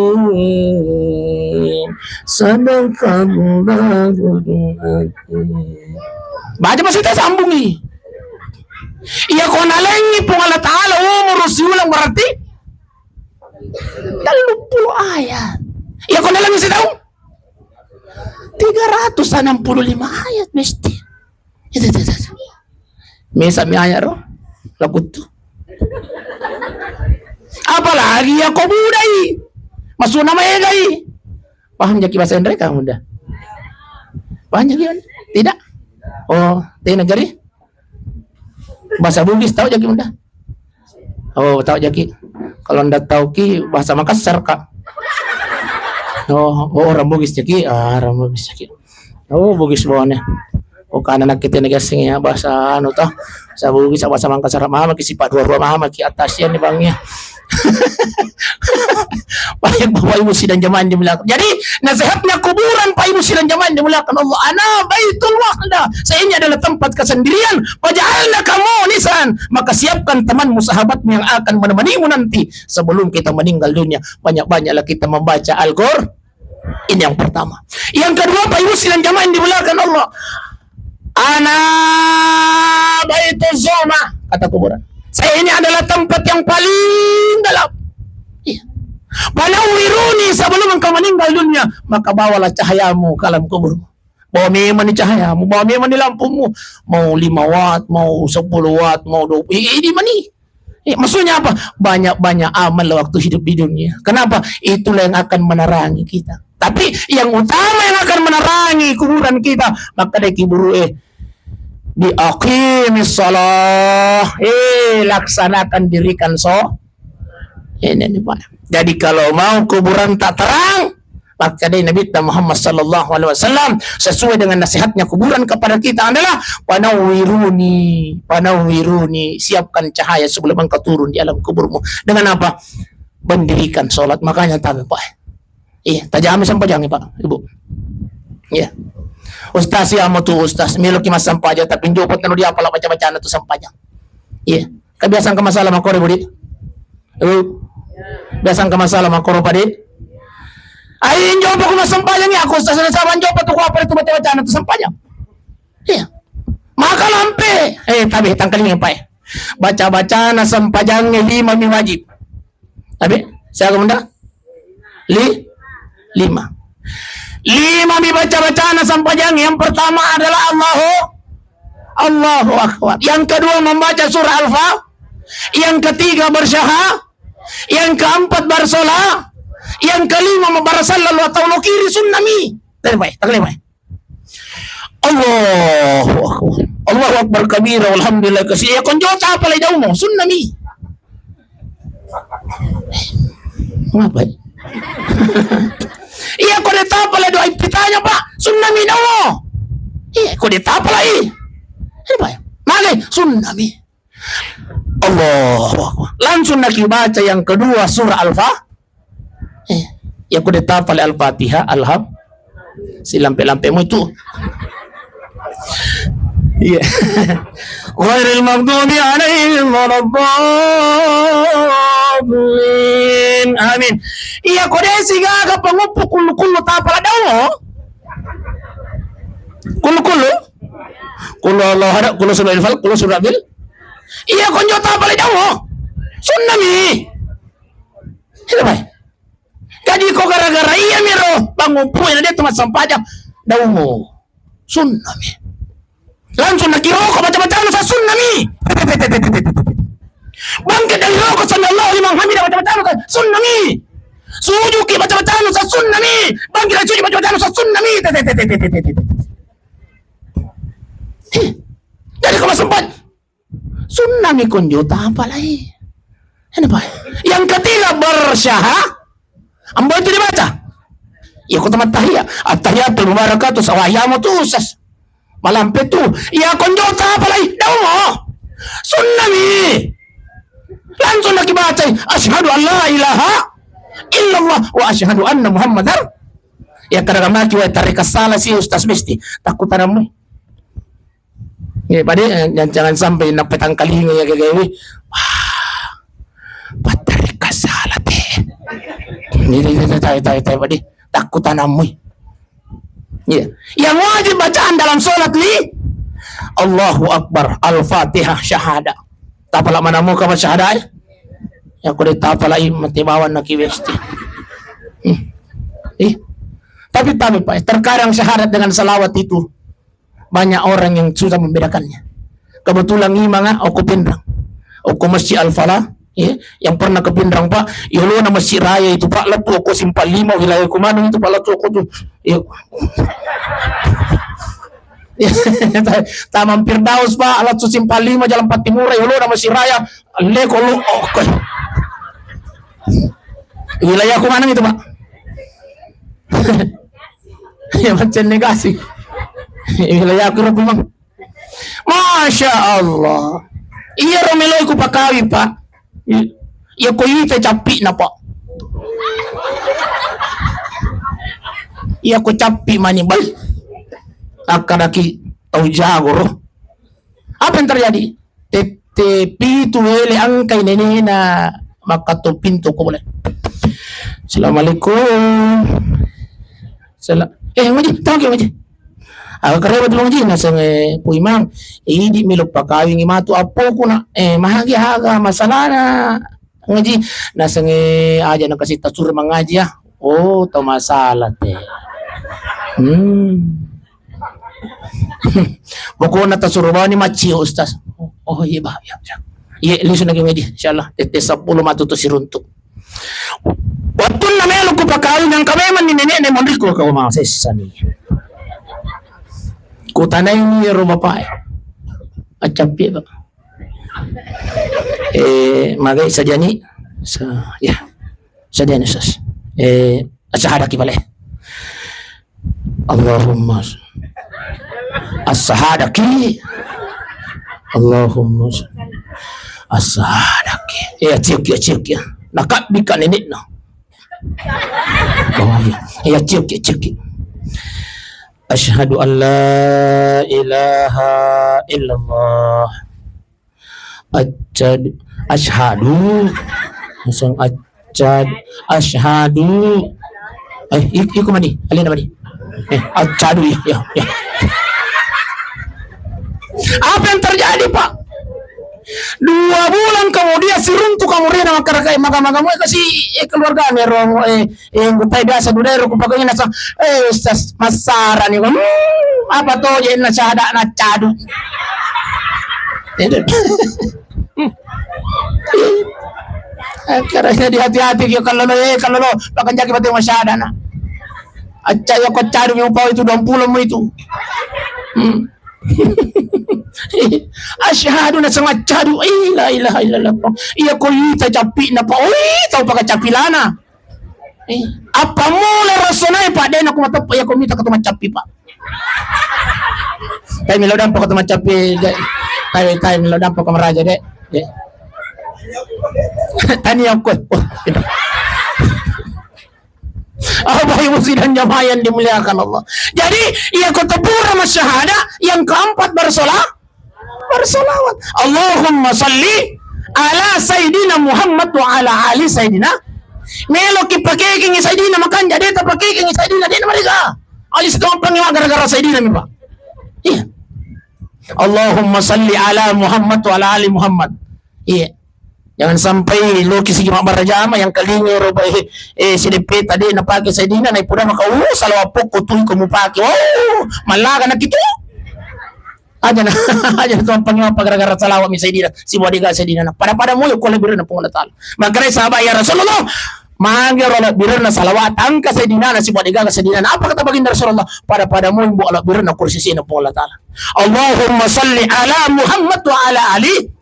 صدق الله العظيم. Baca masih tak sambungi. Iya, ko nalengi Puang Allah Ta'ala umur siulang berarti telluppulo ayat. Iya, ko nalengi sitaung tiga ratus enam puluh lima ayat mesti. Itu, itu, itu. Mesa mi ayat ro, lakuttu. Apalagi iya ko budai. Masuna maegai. Paham jaki bahasa Indonesia kamu dah? Paham jaki? Tidak? Oh, tidak jadi? Bahasa Bugis tau jaki, Bunda? Oh, tau jaki. Kalau ndak tau ki bahasa Makassar, Kak. Oh, oh, orang Bugis jaki. Ah, orang Bugis jaki. Oh, Bugis bawaannya. Oh, karena anak kita ini gasing ya, bahasa anu toh. Bahasa Bugis, bahasa Makassar, mama ki sifat dua-dua, mama ki atas ya nih, Bang, ya. Baik, Bapak Ibu sidang jamaah yang dimuliakan. Jadi, nasihatnya kuburan, Pak Ibu sidang jamaah yang dimuliakan Allah. Ana baitul wahda. Saya ini adalah tempat kesendirian. Faj'alna kamu nisan. Maka siapkan temanmu, sahabatmu yang akan menemanimu nanti sebelum kita meninggal dunia. Banyak-banyaklah kita membaca Al-Qur'an. Ini yang pertama. Yang kedua, Pak Ibu sidang jamaah yang dimuliakan Allah. "Ana baitu zulma," kata kuburan. "Saya ini adalah tempat yang paling gelap." Iya. "Fanawwiruni," sebelum engkau meninggal dunia, maka bawalah cahayamu ke alam kuburmu. Bawa memang ni cahayamu, bawa memang ni lampumu. Mau lima watt, mau sepuluh watt, mau dua puluh. Ini mani. Eh, maksudnya apa? Banyak-banyak amal waktu hidup di dunia. Kenapa? Itulah yang akan menerangi kita. Tapi yang utama yang akan menerangi kuburan kita, maka dari kuburu, eh, "Bi aqimis shalah." Eh, laksanakan, dirikan so-, ini nih, Pak. Jadi kalau mau kuburan tak terang, maka dari Nabi Muhammad sallallahu alaihi wasallam, sesuai dengan nasihatnya kuburan kepada kita adalah, "Panawwiruni, panawwiruni, siapkan cahaya sebelum engkau turun di alam kuburmu." Dengan apa? Mendirikan sholat. Makanya tabe, Pak. Iya, tajami sempajang, Pak, Ibu. Iya. Ustaz, iya, mau tuh Ustaz, melo ki massempajang, tapi njopo tanu dia pala baca-bacana tuh sempajang. Iya. Kebiasaan ke masalah makoro, Budi? Ibu. Biasaan ke masalah makoro, Pak, di? Ayo, njopo ku massempajang ya, aku Ustaz, sama njopo tuh, apa itu baca-bacana tuh sempajang. Iya. Maka lampe. Eh, tabe, tangkalinga, Pak. Baca-bacana sempajang lima mi wajib. Tabe, saya kemunda? Li-, lima. Lima mi baca-bacana sempajang. Yang pertama adalah Allahu, Allahu Akbar. Yang kedua membaca surah Al-Fa-, yang ketiga bersyaha-, yang keempat bersola, yang kelima bersallallahu atau lo kiri sunnah mi. Tabe, Pak, tangkalinga, Pak. Allahu Akbar. Allahu Akbar kabira, walhamdulillah kasi-, iya konjo tapalai daumu, sunnah mi. Ngapa? Iya, ko de tapalai doa iftitahnya, Pak, sunnah mi daumu. Iya, ko de tapalai. Ini, Pak. Magai, sunnah mi. Allahu Akbar. Langsung nakibaca yang kedua surah Al-Fa-, eh, ya ku de tapalai Al-Fatihah, alham-, silampe-lampemu itu. Iya. Ghairil maghdubi alaihim waladdallin. Amin. Iya, ko de sigaga panguppu kullu-kullu tapalai daumu. Kullu-kullu? Kullu Allahu ahad, kullu surah Al-Falaq, kullu surah bil. Iya, konjo tapalai daumu. Sunnah mi. Iya, Pak. Jadi ko gara-gara iya mi ro panguppu na de tu massempajang daumu. Sunnah mi. Langsung nakiroko baca-bacana sa sunnah mi. Bangkit dari roko, sami Allahu liman hamidah, baca-bacana sa sunnah mi. Sujuki baca-bacana sa sunnah mi. Bangkit dari sujud baca-bacana sa sunnah mi. Jadi ko massempajang sunnah mi konjo tapalai. Ini, Pak. Yang ketiga bersyaha-, ambo itu dibaca. Iya, ko tamattahiyat. Attahiyatul mubarakatuh sawayamu tu usas. Malampe tu. Iya, konjo tapalai daumu. Sunnah mi. Langsung nakibacai, "Asyhadu an la ilaha illallah wa asyhadu anna Muhammadar." Ya, kadang maki wa tarika salah si Ustaz Besti. Takkutanammu. Ya, pade, eh, jangan, jangan sampai napetangkalinga ya, kayak gini. Wah, pattari kasala te. Ini, ini, ini, tai, tai, tai, pade. Takkutanammu. Iya. Yang wajib bacaan dalam sholat li, Allahu Akbar, Al-Fatihah, syahadah. Tapala mana muka baca syahadah? Ya, kudu tapala i mati bawang naki besti. Hmm. Ih. Tapi, tapi, Pak, terkadang syahadat dengan salawat itu banyak orang yang susah membedakannya. Kebetulan imanga okko Pinrang, okko Masjid Al-Falah, ya, yang pernah ke Pinrang, Pak, yolona Masjid Raya itu, Pak, lepu okko Simpang Lima, wilayah kumano itu, Pak, lepu okko tu. Ya. Taman Firdaus, Pak, lesu Simpang Lima, Jalan Pattimura, yolona Masjid Raya, leko lu, okko. Wilayah kumano itu, Pak? Ya, macam negasi. Wilayah aku, Pak. Masya Allah. Iya ro meloi ku pakawi, Pak. Iya ko ita cappi na, Pak. Iya ko cappi mani, bal. Akkadaki tau jago ro. Apa yang terjadi? Tette pitu ele angkai nenena makkatto pintu ko boleh. Assalamualaikum. Sala-, eh, Maji, tau ki, Maji? Aga kareba tu ngaji naseng, eh, Pu Imang, idi melo pakawingi matu appoku na, eh, magi aga masalana ngaji naseng, eh, aja na kasi tasur mangaji ya. Oh, to masalah te. Hmm. Pokokna tasur bawani maccio, Ustaz. Oh, iya, Bah, iya, iya. Iya, lisu lagi ngaji, insyaallah. Tette seppulo matu to siruntu. Wattunna melo ku pakawing, engka memang ni nene'na monrikku, kau mau sessani. Ku tanai ni ro bapak. Acappi, Pak. Eh, magai sajani. Sa-, ya. Sajani, Ustaz. Eh, asyhadaki bale. Allahumma s-, asyhadaki. Allahumma s-, asyhadaki. Eh, ciuk ya, ciuk ya. Nakabbi ka nene'na. Oh, iya. Iya, ciuk ya, ciuk ya. Asyhadu an la ilaha illallah. Acad-, asyhadu. Langsung acad-, asyhadu. Eh, ik-, iku mani, alena mani. Eh, acadu, ya, ya, ya. Apa yang terjadi, Pak? Dua bulan kemudian, siruntu kamu rena makkarakai, maga-maga mu kasi, eh, keluarga ni rong, eh, eh, anggotai biasa dudai ro kupakainya nasa, eh, Ustaz, massara ni, hmm, apa to je na syahada na cadu. Karena jadi hati-hati, yo, kalau lo, eh, kalau lo, bahkan jaki mati masyahada na. Acca yo ko cadu mi upau itu dua puluh mu itu. Hmm. Asyhadu na sama cadu, eh, la ilaha illallah. Iya ko ita cappi na pa, oi, tau paka cappi lana. Eh, apa mula rasonai, Pak? Dena ku mateppa iya ko mita katu macappi, Pak. Tai milo dampo katu macappi, Dek. Tai, tai milo dampo ko maraja, Dek. Dek. Tani aku. Bapak Ibu sidang jamaah yang dimuliakan Allah. Jadi, iya ko tepura masyahada, yang keempat bersolah, bersolawat. Allahumma salli ala Sayyidina Muhammad wa ala ali Sayyidina. Melo ki pakekengi Sayyidina, makanja de ta pakekengi Sayyidina, de na mariga. Ali situ apa ngiwa gara-gara Sayyidina mi, Pak. Iya. Allahumma salli ala Muhammad wa ala ali Muhammad. Iya. Jangan sampai loki sigi mabbarajama yang kalinga ro, eh, eh, sideppe tadi na pake Sayyidina, na ipuda maka, uh, salawat pokko tu ko mupake. Oh, mallaga na kitu. Aja na, aja na tuang pangiwa gara-gara salawat mi Sayyidina, sibuat dega Sayyidina. Pada-pada moyo ko lebih na Puang Allah Taala. Makanya sahabat, ya Rasulullah, magi ro lebih na salawat angka Sayyidina, sibuat dega Sayyidina. Apa kata baginda Rasulullah? Pada-pada moyo buat lebih na kursi sini Puang Allah Taala. Allahumma salli ala Muhammad wa ala ali.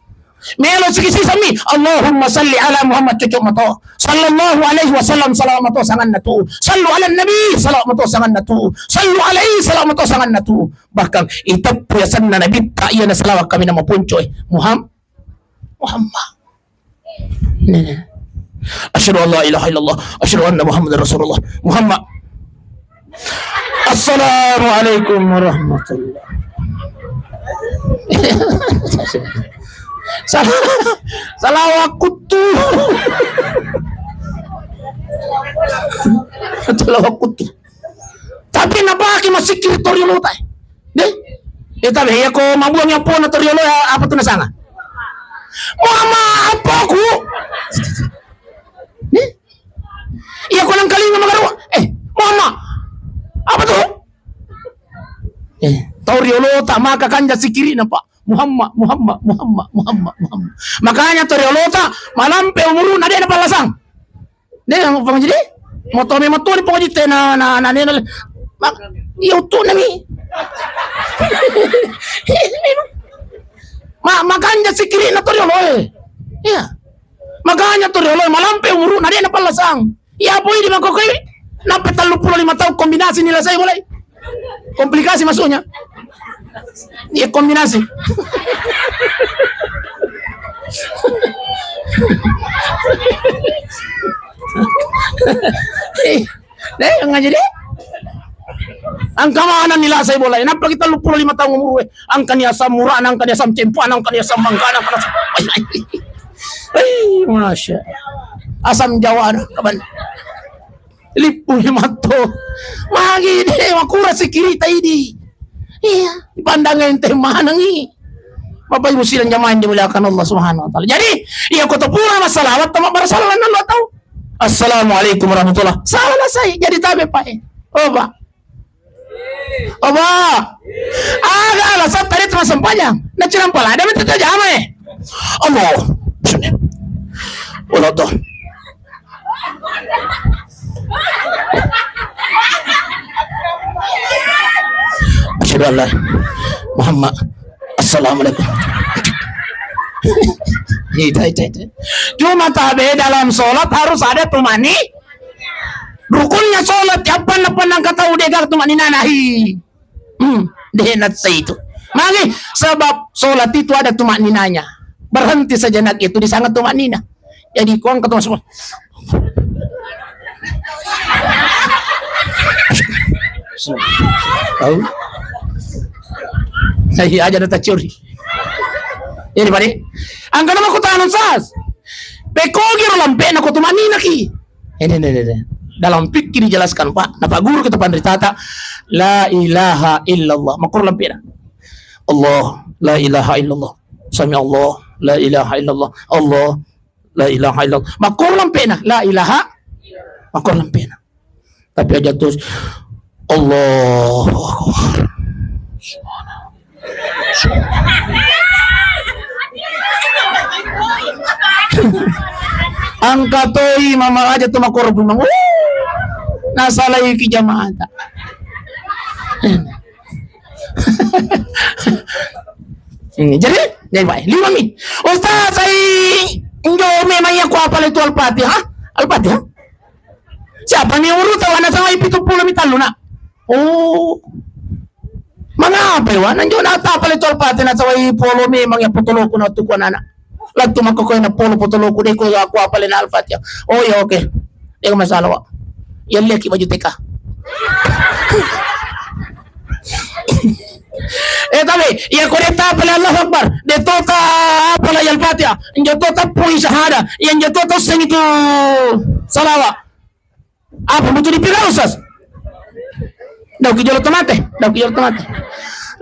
Melo sigi sisami, Allahumma salli ala Muhammad, cucuk mato. Sallallahu alaihi wasallam, salawat mato sanganna tu. Sallu ala nabi, salawat mato sanganna tu. Sallu alaihi, salawat mato sanganna tu. Bahkan iteppu yasenna Nabitta, iya na salawat kami nama punco, eh. Muham-, Muhammad. Asyhadu an la ilaha illallah, asyhadu anna Muhammadar Rasulullah. Muhammad. Assalamualaikum warahmatullah. Salah, salah waktu. Salah waktu. Tapi napake masikir toriolo tai. Deh. Eh, tapi iya ko mabuang yang pona toriolo, ya, apa tu nasanga? Mama, apa aku? Nih? Iya ko nang kalinga magaru. Eh, mama. Apa tu? Eh, tau riolo ta maka kanja sikiri na, Pak. Muhammad, Muhammad, Muhammad, Muhammad, Muhammad. Makanya toriolo ta malampe umuru na de na palasang. De, Pak Haji, de? Moto me moto ni Pak Haji te na, na, na, na, na. Mak-, iya utu nami. Ma-, makanja sikiri na toriolo, eh. Iya. Makanya toriolo malampe umuru na de na palasang. Iya, apa idi makokoi? Nappa tellu pulo lima tahun kombinasi nila sai mulai. Komplikasi masuknya. Iya, kombinasi. Eh, deh, ngaji deh. Angka mana nila sai bola? Nappa kita lu pulo lima tahun umur, eh. Angka ni asam murah, angka ni asam cempuan, angka ni asam mangga, angka ni asam. Eh, masya. Asam Jawa, kaban. Lippu ni matto. Magi de, makura sikiri ta idi. Iya, dipandang enteng manengi. Bapak Ibu sidang jamaah yang dimuliakan Allah Subhanahu wa Ta'ala. Jadi, iya, ko to pura masalawat, tama barasallan Allah tau. Assalamualaikum warahmatullah. Salah saya. Jadi tabe, Pak. Oh, Pak. Oh, Pak. Aga alasan tadi cuma sempajang. Nah, cinampa lah. Ada minta jamaah, eh. Allah. Ulo to. Asyhadu an la Muhammad. Assalamualaikum. Itu, itu, itu. Cuma tabe dalam sholat harus ada tumani. Rukunnya sholat, apa napa nang kata udah gak tumani nanahi. Hmm, deh, nasa itu. Magi, sebab sholat itu ada tumakninanya. Berhenti sejenak itu di sana tumakninah. Jadi, kau angkat semua. Tahu? Saya aja ada curi. Ini, Pak. Angkat nama kota Anusas. Pekogi ro lampe na kota Manina ki. Ini, ini, ini, ini. Dalam fikih dijelaskan, Pak. Napa guru kita pandritata, la ilaha illallah. Makkur lampena. Allah, la ilaha illallah. Sami Allah, la ilaha illallah. Allah, la ilaha illallah. Makkur lampena, la ilaha. Makkur lampena. Tapi aja terus, Allahu Akbar. Angka toi mama aja tu makoro pun mang. Nasalai ki jamaah ta. Hmm, jadi, jadi baik. Lima mi. Ustaz, saya injo memang ya ku apa itu Al-Fatihah? Al-Fatihah? Siapa mi urut tahu anak sama pitu puluh mi tallu nak? Oh. Mangapa wa? Nanjo na tapale tu Al-Fatihah na sawai polo memang ya potoloku na tuku anak. Latu maka kau na polo potoloku deko aku apale na Al-Fatihah. Oh ya oke. Deko masalah wa. Ya lihat ki baju T K. Eh tapi ya kau dia tapale Allahu Akbar. Dia tota apale Al-Fatihah. Njo tota pui syahada. Yang njo tota sing itu salawa. Apa butuh dipilih Ustaz? Dau ki jolo tomate, dau ki jolo tomate.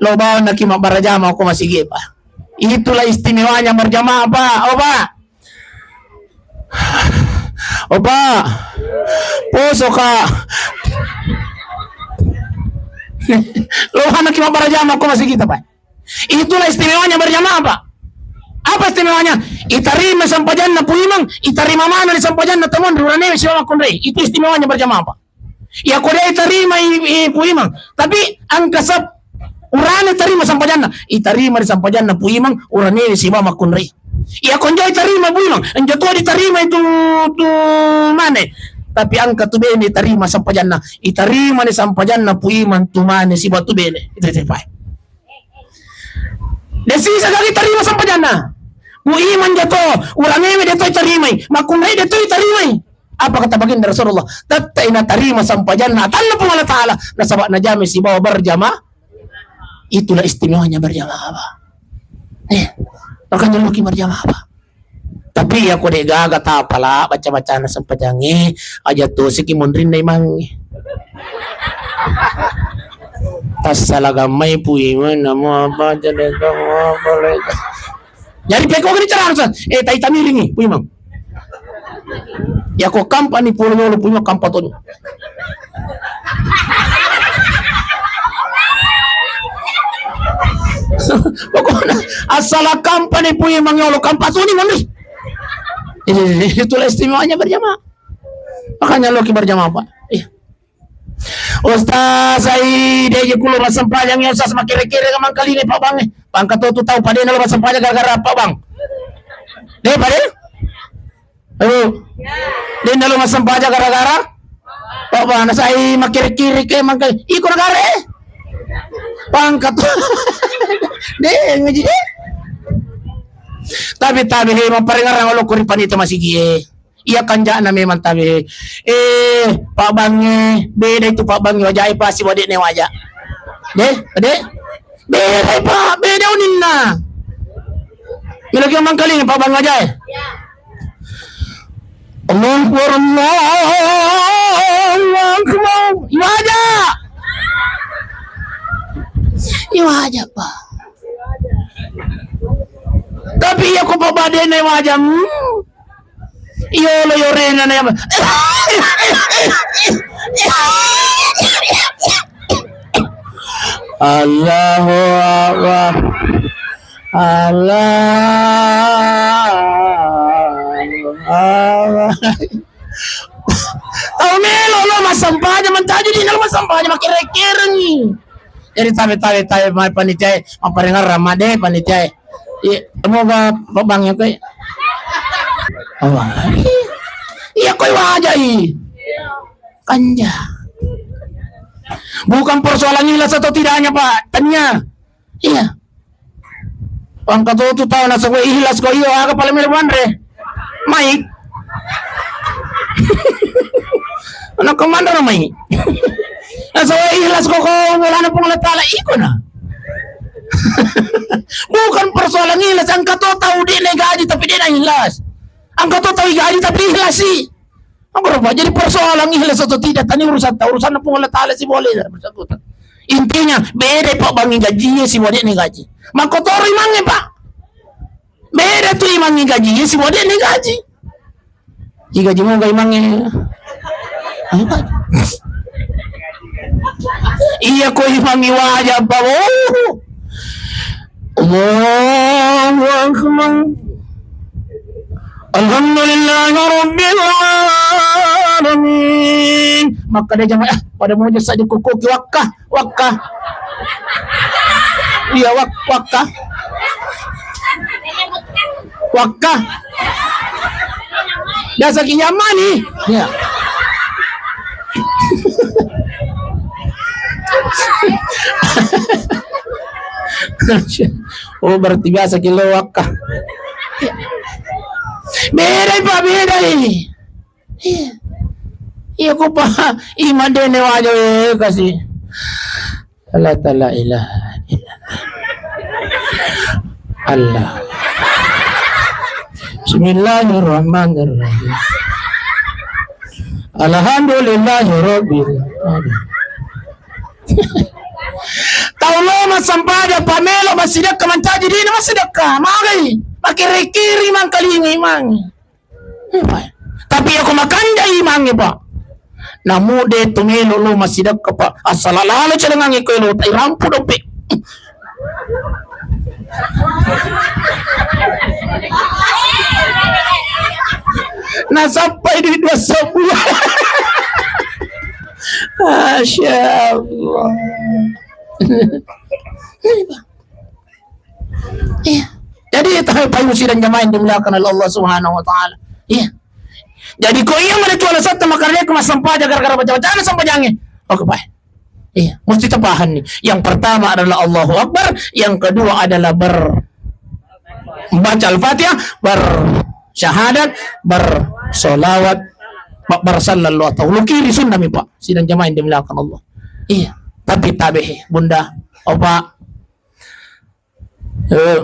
Lo bawa naki mabarajama ko masigi, Pak. Itulah istimewanya berjamaah, Pak. Oh, Pak. Oh, Pak. Poso ka. Lo bawa naki mabarajama ko masigi, Pak. Itulah istimewanya berjamaah, Pak. Apa istimewanya? Itarima sampajanna Pu Imang, itarima mana di sampajanna temuan rurane siwa makkunrai. Itu istimewanya berjamaah, Pak. Ya kode itarima i, i, Pu Imang. Tapi angka sab urane tarima sampajanna. Itarima di sampajanna Pu Imang, urane siwa makkunrai. Ya konjo itarima Pu Imang, enjo to ditarima itu tu mane. Tapi angka tu bene itarima sampajanna. Itarima ni sampajanna Pu Imang tu mane siwa tu bene. Itu, itu, Pak. De sisa gagi tarima sampajanna. Pu Imang jato, uranewe de toi tarimai, makkunrai de toi tarimai. Apa kata baginda Rasulullah? Tette ina tarima sampajanna atanna Puang Allah Ta'ala, nasaba najame sibawa berjama. Itulah istimewanya berjamaah, Pak. Eh, makanya loki berjamaah, Pak. Tapi ya ko de gaga tapala baca-bacana sampajangnge, aja tosiki monrinna imangnge. Tassala gammai Pu Imang, namo apa, jadi kamu apa, leka. Jadi peko gini cara harus, eh, tai tamiringi, Pu Imang. Ya ko kampa ni polo nyolo Pu Imang kampa tonyo. Pokoknya asal kampa ni Pu Imang yolo kampa tuni mandi. Itulah istimewanya berjamaah. Makanya lo ki berjamaah, Pak. Iya. Ustaz, ai, de je kulo massempajang ya Ustaz, makere-kere ka mangkalinga Pak Bang. Pangka to tu tau padena lo massempajang gara-gara Pak Bang. De, pade? Ayo. Denda lo massempajang gara-gara Pak Bang, nasai makiri-kiri ke mangkai. Iko negara, eh? Pangkat. De, ngaji de. Tapi, tapi, he, maparengarang lo kuri panita masigi, eh. Iya kanjana memang tapi, eh, Pak Bang, eh, beda itu Pak Bang, wajah pasti wadek ne wajah. De, de. Beda, Pak, beda uninna. Mila ki mangkalinga Pak Bang wajah. Allahu Akbar, Allahu Akbar. Ibadah. Aja, Pak. Tapi iya ko pabadene wajang. Iyo lo yorena na yama. Allahu Akbar. Allahu Akbar. Tau melo lo massempajang, mancaji dina lo massempajang, makkereng-kerengi. Jadi tabe-tabe tabe mai panitia e, mapparengerang made panitia e. Iya, semoga pabang ya koi. Oh, iya koi wajai. Kanja. Bukan persoalan ikhlas atau tidaknya, Pak. Tania. Iya. Engka to tu tau nasaba ikhlas ko iyo, aga pale melo manre. Mai. Ana ko manre mai. Nasaba ikhlas ko, ko bolana Puang Allah Taala iko na. Bukan persoalan ikhlas, engka to tau de na gaji tapi de na ikhlas. Engka to tau gaji tapi ikhlas i. Apa, jadi persoalan ikhlas atau tidak, tani urusan ta, urusan Puang Allah Taala si boleh bersangkutan. Intinya, beda, Pak, bangi gaji, si boleh ni gaji. Makkotoro imangnge, Pak. Beda tu imangnge gaji, si boleh ni gaji. I gaji mo ga imangnge. Apa? Iya ko imangnge wajah, Pak. Oh. Allahu Akbar. Alhamdulillahi Rabbil Alamin. Makkeda jamaah, ah, pada moja saja kukuki wakka, wakka. Iya, wak-, wakka. Wakka. Biasa ki nyamani. Iya. Oh, berarti biasa ki lo wakka. Bedai, Pak, bedai. Iya. Iya, ko, Pak, iman dene wajo, eh, kasi. Allah Ta'ala ilaha illallah. Allah. Bismillahirrahmanirrahim. Alhamdulillahi rabbil alamin. Tau lo massempajang, pamelo massidekka, mancaji dina massidekka, magai, makiri-kiri mangkalinga imangnge. Tapi iya ko makanja imangnge, Pak. Namu de tu melo lo massidekka, Pak. Assala lalo celengangnge ko elo, tai rampu dompet. Nasappai duit dua sebuah. Masya Allah. Iya. Jadi, tahu, tahu sidang jamaah yang dimuliakan oleh Allah Subhanahu wa Ta'ala. Iya. Jadi, ko iya mana tu alasan tu makanya aku massempajang gara-gara baca-baca massempajangnya. Oke, Pak. Iya, mesti terpaham nih. Yang pertama adalah Allahu Akbar, yang kedua adalah ber-, membaca Al-Fatihah, bersyahadat, bersolawat, ber-, bersallallahu atau lukiri sunnah mi, Pak. Sidang jamaah yang dimuliakan Allah. Iya, tapi tabe, Bunda, Opa. Eh,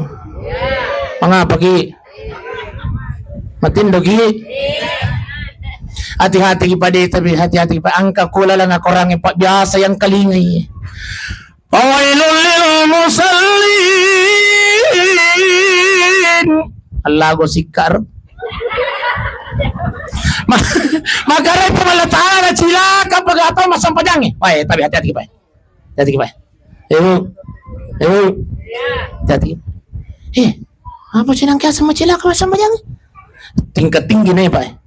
mangapa ki? Matindo ki? Hati-hati ki pade, tapi hati-hati ki, Pak. Engka kula lana korangnge, Pak, biasa yang kalingai. Fawailul lil musallin. Allago sikkar. Ma-, makarai Puang Allah Ta'ala cilaka pegata massempajangnge. Wae, tapi hati-hati ki, Pak. Jadi, Pak. Ayo. Ayo. Jadi. Eh, apa cenang kiasa macilaka massempajang? Tingkat tinggi nih, Pak.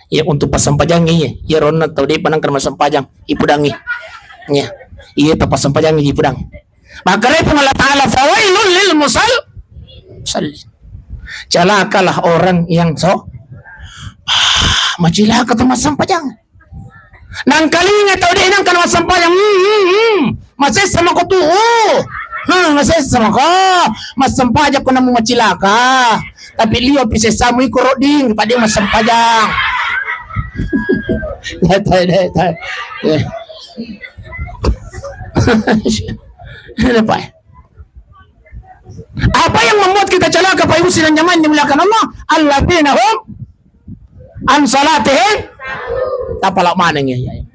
Ya, untuk passempajangnge, iya. Iya, ronna tau de panang kan massempajang, ipudangi. Iya. Iya, tau passempajangnge ipudang. Maka repung Allah Ta'ala, "Fawailul lil musal-, musallin." Celakalah orang yang so-, macilaka tu massempajang. Nangkalinga tau de nangka massempajang. Hmm, hmm, hmm. Masessa mako tu. Oh. Hmm, masessa mako. Massempajang ko namu macilaka. Tapi lio pi sessamu iko rodding, pade massempajang. Dai, dai, dai, dai. Eh. Ini, Pak. Apa yang membuat kita celaka, Pak Ibu sidang jamaah yang dimuliakan Allah? Alladzina hum an salatihim. Tapalak maneng ya, ya, ya.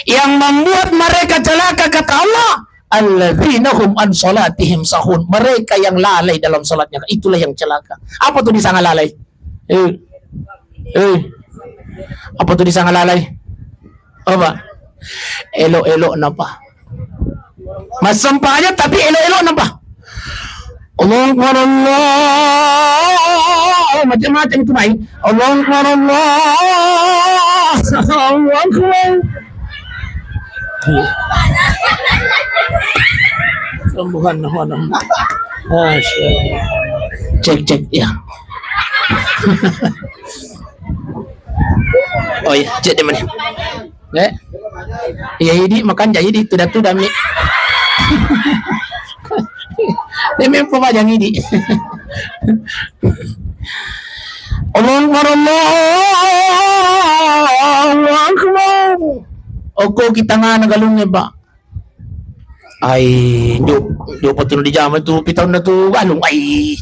Yang membuat mereka celaka, kata Allah, Alladzina hum an salatihim sahun. Mereka yang lalai dalam salatnya. Itulah yang celaka. Apa tuh disanga lalai? Eh. Eh. Apa tuh disanga lalai? Apa? Elo-elo napa? Massempajang tapi elo-elo napa? Allahu Akbar, Allah. Macam-macam itu, mai. Allahu Akbar, Allahu Akbar. Sembuhan, sembuhan. Masya Allah. Cek, cek, ya. Oh iya, cek deh mana. Eh? Iya, idi makan jadi idi tuda-tuda mi. Ini memang pemajang idi. Allahu Akbar, Allahu Akbar. Oko kita ngana galungnya, Pak. Ai, jo, jo patunu di jama tu, pitaunna tu galung. Ai.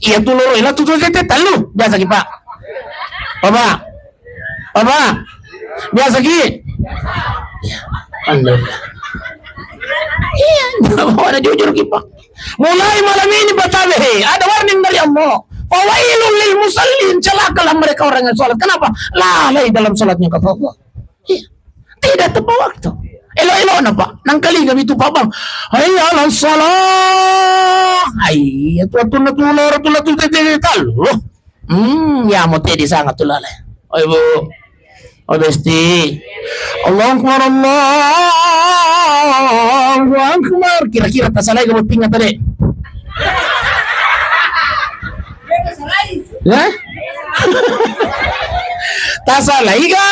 Iya tu loro, ila tu, tu, tu, tu, talu. Biasa ki, Pak. Apa? Apa? Biasa ki? Alhamdulillah. Iya, mana jujur ki, Pak. Mulai malam ini, Pak Tabe, he, ada warning dari Allah. Fawailul lil musallin, celakalah mereka orang yang sholat. Kenapa? Lalai dalam sholatnya, kata Allah. Iya. Tidak tepat waktu. Elo-elo napa? Nangkali kami tu, Pak, Bang. Hayya 'alas shalah. Ai, tu atunna tu loro tu latu tete talu. Hmm, ya mau tadi sangat tu lalai. Oi, Bu. Oh, Besti. Allahu Akbar, Allahu Akbar. Kira-kira tasalai ga bottinga tadi? Ya? Tasalai ga?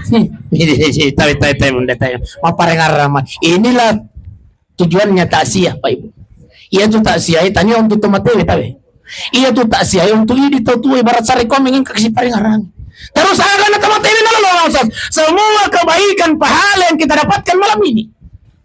Hmm, ini, ini, ini, tabe, tabe, tabe, Bunda, tabe. Mapparengarang, ma. Inilah tujuannya takziah, Pak Ibu. Iya tu takziah, tania untuk tomatewe, tabe. Iya tu takziah untuk idi tau tua, ibarat sare kau mengingka kasi parengarang. Terus aga na tomatewe nalolo, Ustaz. Semua kebaikan pahala yang kita dapatkan malam ini.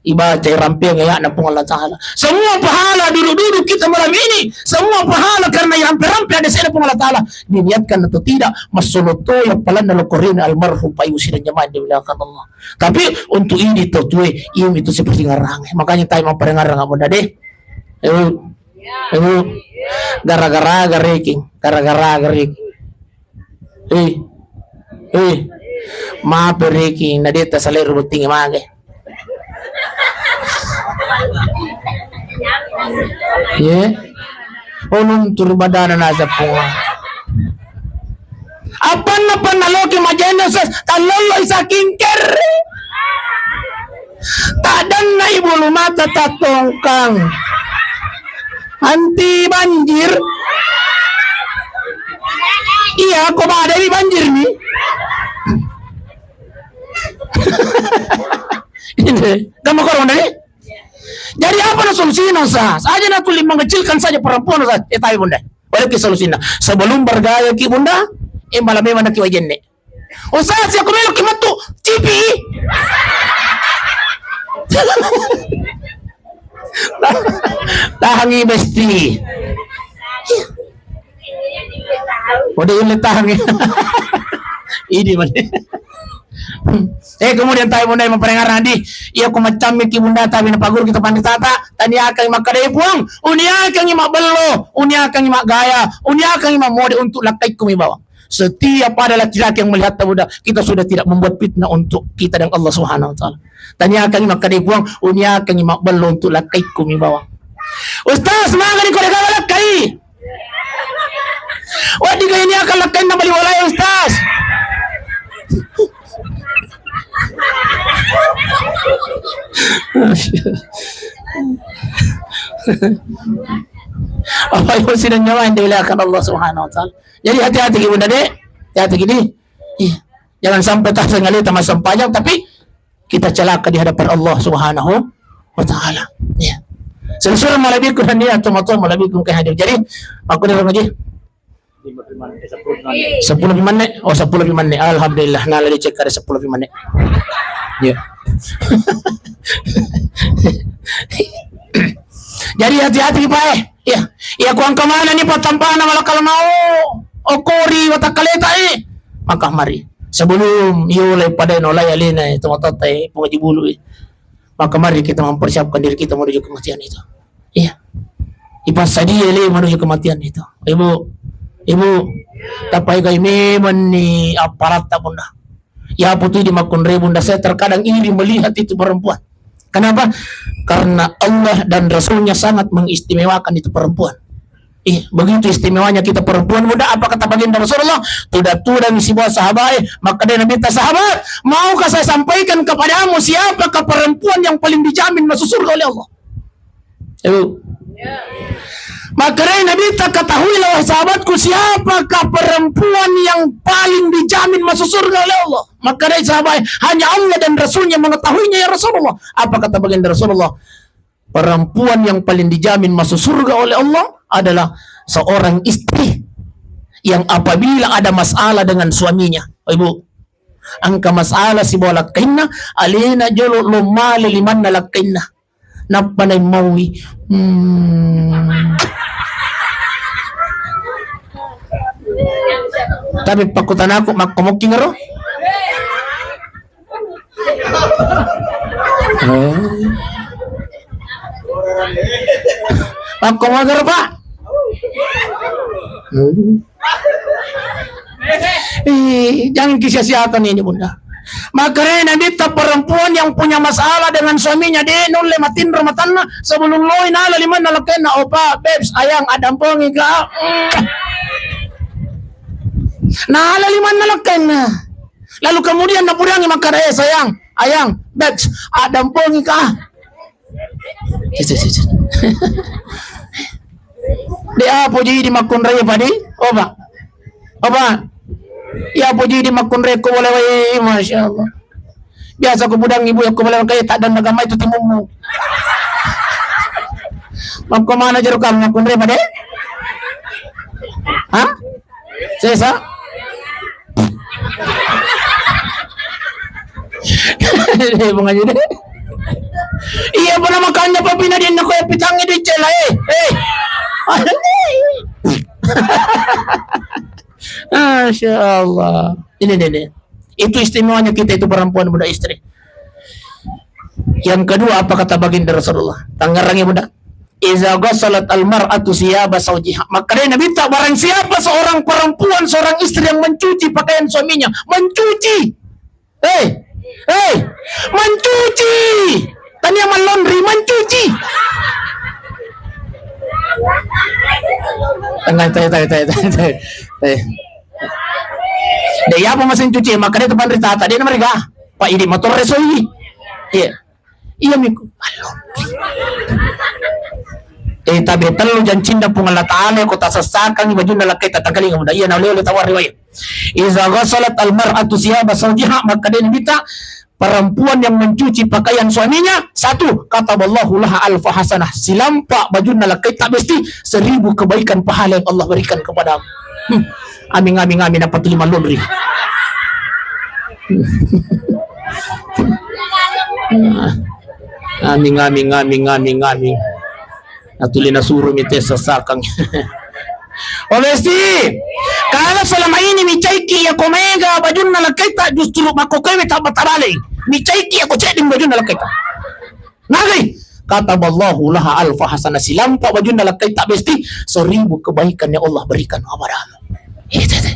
Ibaca, irampeang ayatna Puang Allah Ta'ala. Semua pahala duduk-duduk kita malam ini, semua pahala karena irampe-rampe ada saya Puang Allah Ta'ala. Diniatkan atau tidak, massoloto yang palanna lokorina almarhum Pak Ibu sidang jamaah yang dimuliakan Allah. Tapi untuk ini tau tue, ini itu seperti ngarang. Makanya tabe mapparengarang, Bunda, deh. Eh, eh, gara-gara gareking, gara-gara gareking. Eh, eh, mape riki, na de' tasalai ro botting mage. Ye. Oh, luntur badana nasa Puang. Apanna panna loki majenne ses, tallollo saking kerri. Taddanna bulu mata tattongkang. Anti banjir. Iya, ko badai banjir ni. Ini, kamu korong dari? Jadi apa na solusinya, Ustaz? Aja na tuli mengecilkan saja perempuan, Ustaz. Eh, tabe, Bunda. Boleh ki solusinya. Sebelum bergaya ki, Bunda, eh, malam memang ki wajenne. Ustaz, ya, aku melo ki metu cipi. Tahangi, Besti. Udah, ini tahangi. Ini mana? Eh, kemudian tabe, Bunda, mapparengarang di. Iya, ku macammi ki, Bunda, tabe na paguru kita pandita ta. Taniakangi makkadai Puang, uniakangi mabbello, uniakangi maggaya, uniakangi mammode untuk lakkaikku mi bawang. Setiap ada laki-laki yang melihat tabe, Bunda, kita sudah tidak membuat fitnah untuk kita dan Allah Subhanahu wa Ta'ala. Taniakangi makkadai Puang, uniakangi mabbello untuk lakkaikku mi bawang. Ustaz, magani ko de' gaga lakkai? Wedding ga ini akan lakkainna bali walai, Ustaz? Apa yang sudah nyawa yang dimuliakan Allah Subhanahu wa Ta'ala. Jadi hati-hati ki, Bunda, dek. Hati-hati ki, di. Iya. Jangan sampai tasengalita massempajang, tapi kita celaka di hadapan Allah Subhanahu wa Ta'ala. Iya. Sesuai malabikku dan niat, teman-teman, malabikku ke hadir. Jadi, aku dah ngaji. Seppulo pi menne? Oh, seppulo pi menne. Alhamdulillah, nala dicek ada seppulo pi menne. Iya. Jadi hati-hati, Pak, eh. Iya. Iya, ku engka manenni pattampana malakal mau. Okori watakkaleta, eh. Maka mari. Sebelum yolai pada nolai alena itu matotta, eh, pengaji bulu, eh. Maka mari kita mempersiapkan diri kita menuju kematian itu. Iya. Ipassadia le menuju kematian itu. Ibu, ibu, tapai kai memang ni aparatta bunda. Ya apa tu di makunre bunda, saya terkadang iri melihat itu perempuan. Kenapa? Karena Allah dan Rasulnya sangat mengistimewakan itu perempuan. Ih, begitu istimewanya kita perempuan bunda, apa kata baginda Rasulullah? Tuda-tuda ni sibuah sahabat, eh, maka dia Nabi ta sahabat, maukah saya sampaikan kepadamu siapakah perempuan yang paling dijamin masuk surga oleh Allah? Ibu. Maka dari Nabi ta, ketahuilah wahai sahabatku, siapakah perempuan yang paling dijamin masuk surga oleh Allah? Maka dari sahabat, hanya Allah dan Rasulnya mengetahuinya ya Rasulullah. Apa kata baginda Rasulullah? Perempuan yang paling dijamin masuk surga oleh Allah adalah seorang istri yang apabila ada masalah dengan suaminya. Oh, ibu, engka masalah sibawa lakkainna, alena jolo lo male limanna lakkainna. Nappa naimmaui. Hmm. Tapi pakkutanaku, makkomokki ngaro? Oh. Makkomokki ngaro, Pak? Oh. Eh, jangan kisia-siakan ini, Bunda. Makanya Nabi ta, perempuan yang punya masalah dengan suaminya, de nulle matinro matanna sebelum loi nala limanna lakkainna, "Opa, Bebs, ayang, adampengi ka." Nala limanna lakkainna. Lalu kemudian napudangi makkada, "Eh, sayang, ayang, Bebs, adampengi ka." Cicit, cicit. De apa jadi makkunrai padi? Opa. Opa. Ya apa jadi makkunrai ko boleh wae, Masya Allah. Biasa ko budang ibu ya ko boleh kayak tak dan agama itu timummu. Makko mana jeruk kamu makkunrai padi? Hah? Sesa? Eh, Bung Haji deh. Iya, pernah makannya papi na dia nak koyak pitangi di cela, eh. Eh. Masya Allah. Ini, ini, ini. Itu istimewanya kita itu perempuan, bunda, istri. Yang kedua, apa kata baginda Rasulullah? Tangerangnya, bunda. Iza ghasalat al-mar'atu siyaba zawjiha. Maka dari Nabi ta, barang siapa seorang perempuan, seorang istri yang mencuci pakaian suaminya, mencuci. Hei, hei, mencuci. Tania mallondri, mencuci. Tenang, tai, tai, tai, tai, tai. Tai. Dek, iya apa mesin cuci? Maka dia tu panrita, tak dia nama rega. Pak, ini motor resoi. Iya. Iya, miku. Eh, tabe tellu jancinna Puang Allah Ta'ala, ko tasessakangi bajunna lakkaita, tangkalinga muda. Iya, na oleh-oleh tawari wae. Iza ghasalat al-mar'atu siyaba zawjiha, maka dia Nabi ta, perempuan yang mencuci pakaian suaminya, satu, kataballahu laha alfa hasanah, silampa bajunna lakkaita besti, seribu kebaikan pahala yang Allah berikan kepadamu. Hmm. Amin, amin, amin, apa tu lima laundry? Amin, amin, amin, amin, amin. Natuli nasuro mi te sessakang. Oh, besti. Kalau selama ini micaiki ya ko mega bajunna lakkaita, justru makko kowe tabba-tabale. Micaiki ya ko ceddi bajunna lakkaita. Nagai, kataballahu laha alfa hasanah, silampa bajunna lakkaita besti, seribu kebaikan yang Allah berikan kepadamu.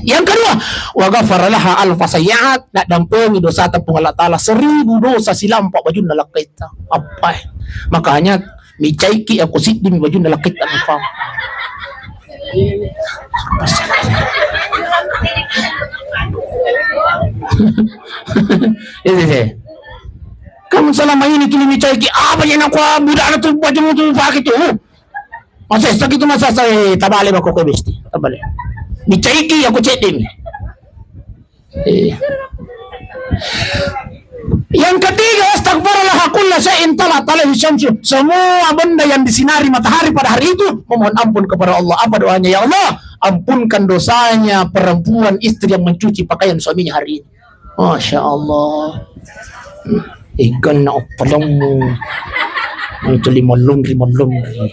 Yang kedua, wa ghafara laha alfa sayyi'at, na dampengi dosata Puang Allah Ta'ala, seribu dosa silampa bajunna lakkaita. Apa? Makanya, micaiki aku siddi mi bajunna lakkaita, apa? Iya, iya. Kamu selama ini tuli micaiki, apa yang aku budak tu baju tu pakai tu? Masa sakit tu masa saya tabale bako ko besti, tabale. Micaiki aku cedde mi. Eh. Yang ketiga, astagfirullah kulla syai'in talat alaihi syamsu. Semua benda yang disinari matahari pada hari itu memohon ampun kepada Allah. Apa doanya? Ya Allah, ampunkan dosanya perempuan istri yang mencuci pakaian suaminya hari ini. Masya Allah. Ikan na oppalemmu. Itu lima laundry, lima laundry.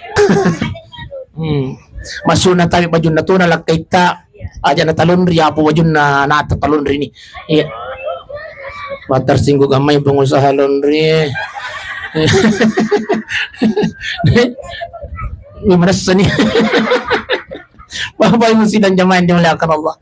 Hmm. Masuna tawi bajunna tuna lakkaita. Aja na talonri apa wajunna nata talonri ni. Iya. Batar singgung amai pengusaha laundry. Ini merasa nih. Bapak Ibu sidang jamaah yang dimuliakan Allah.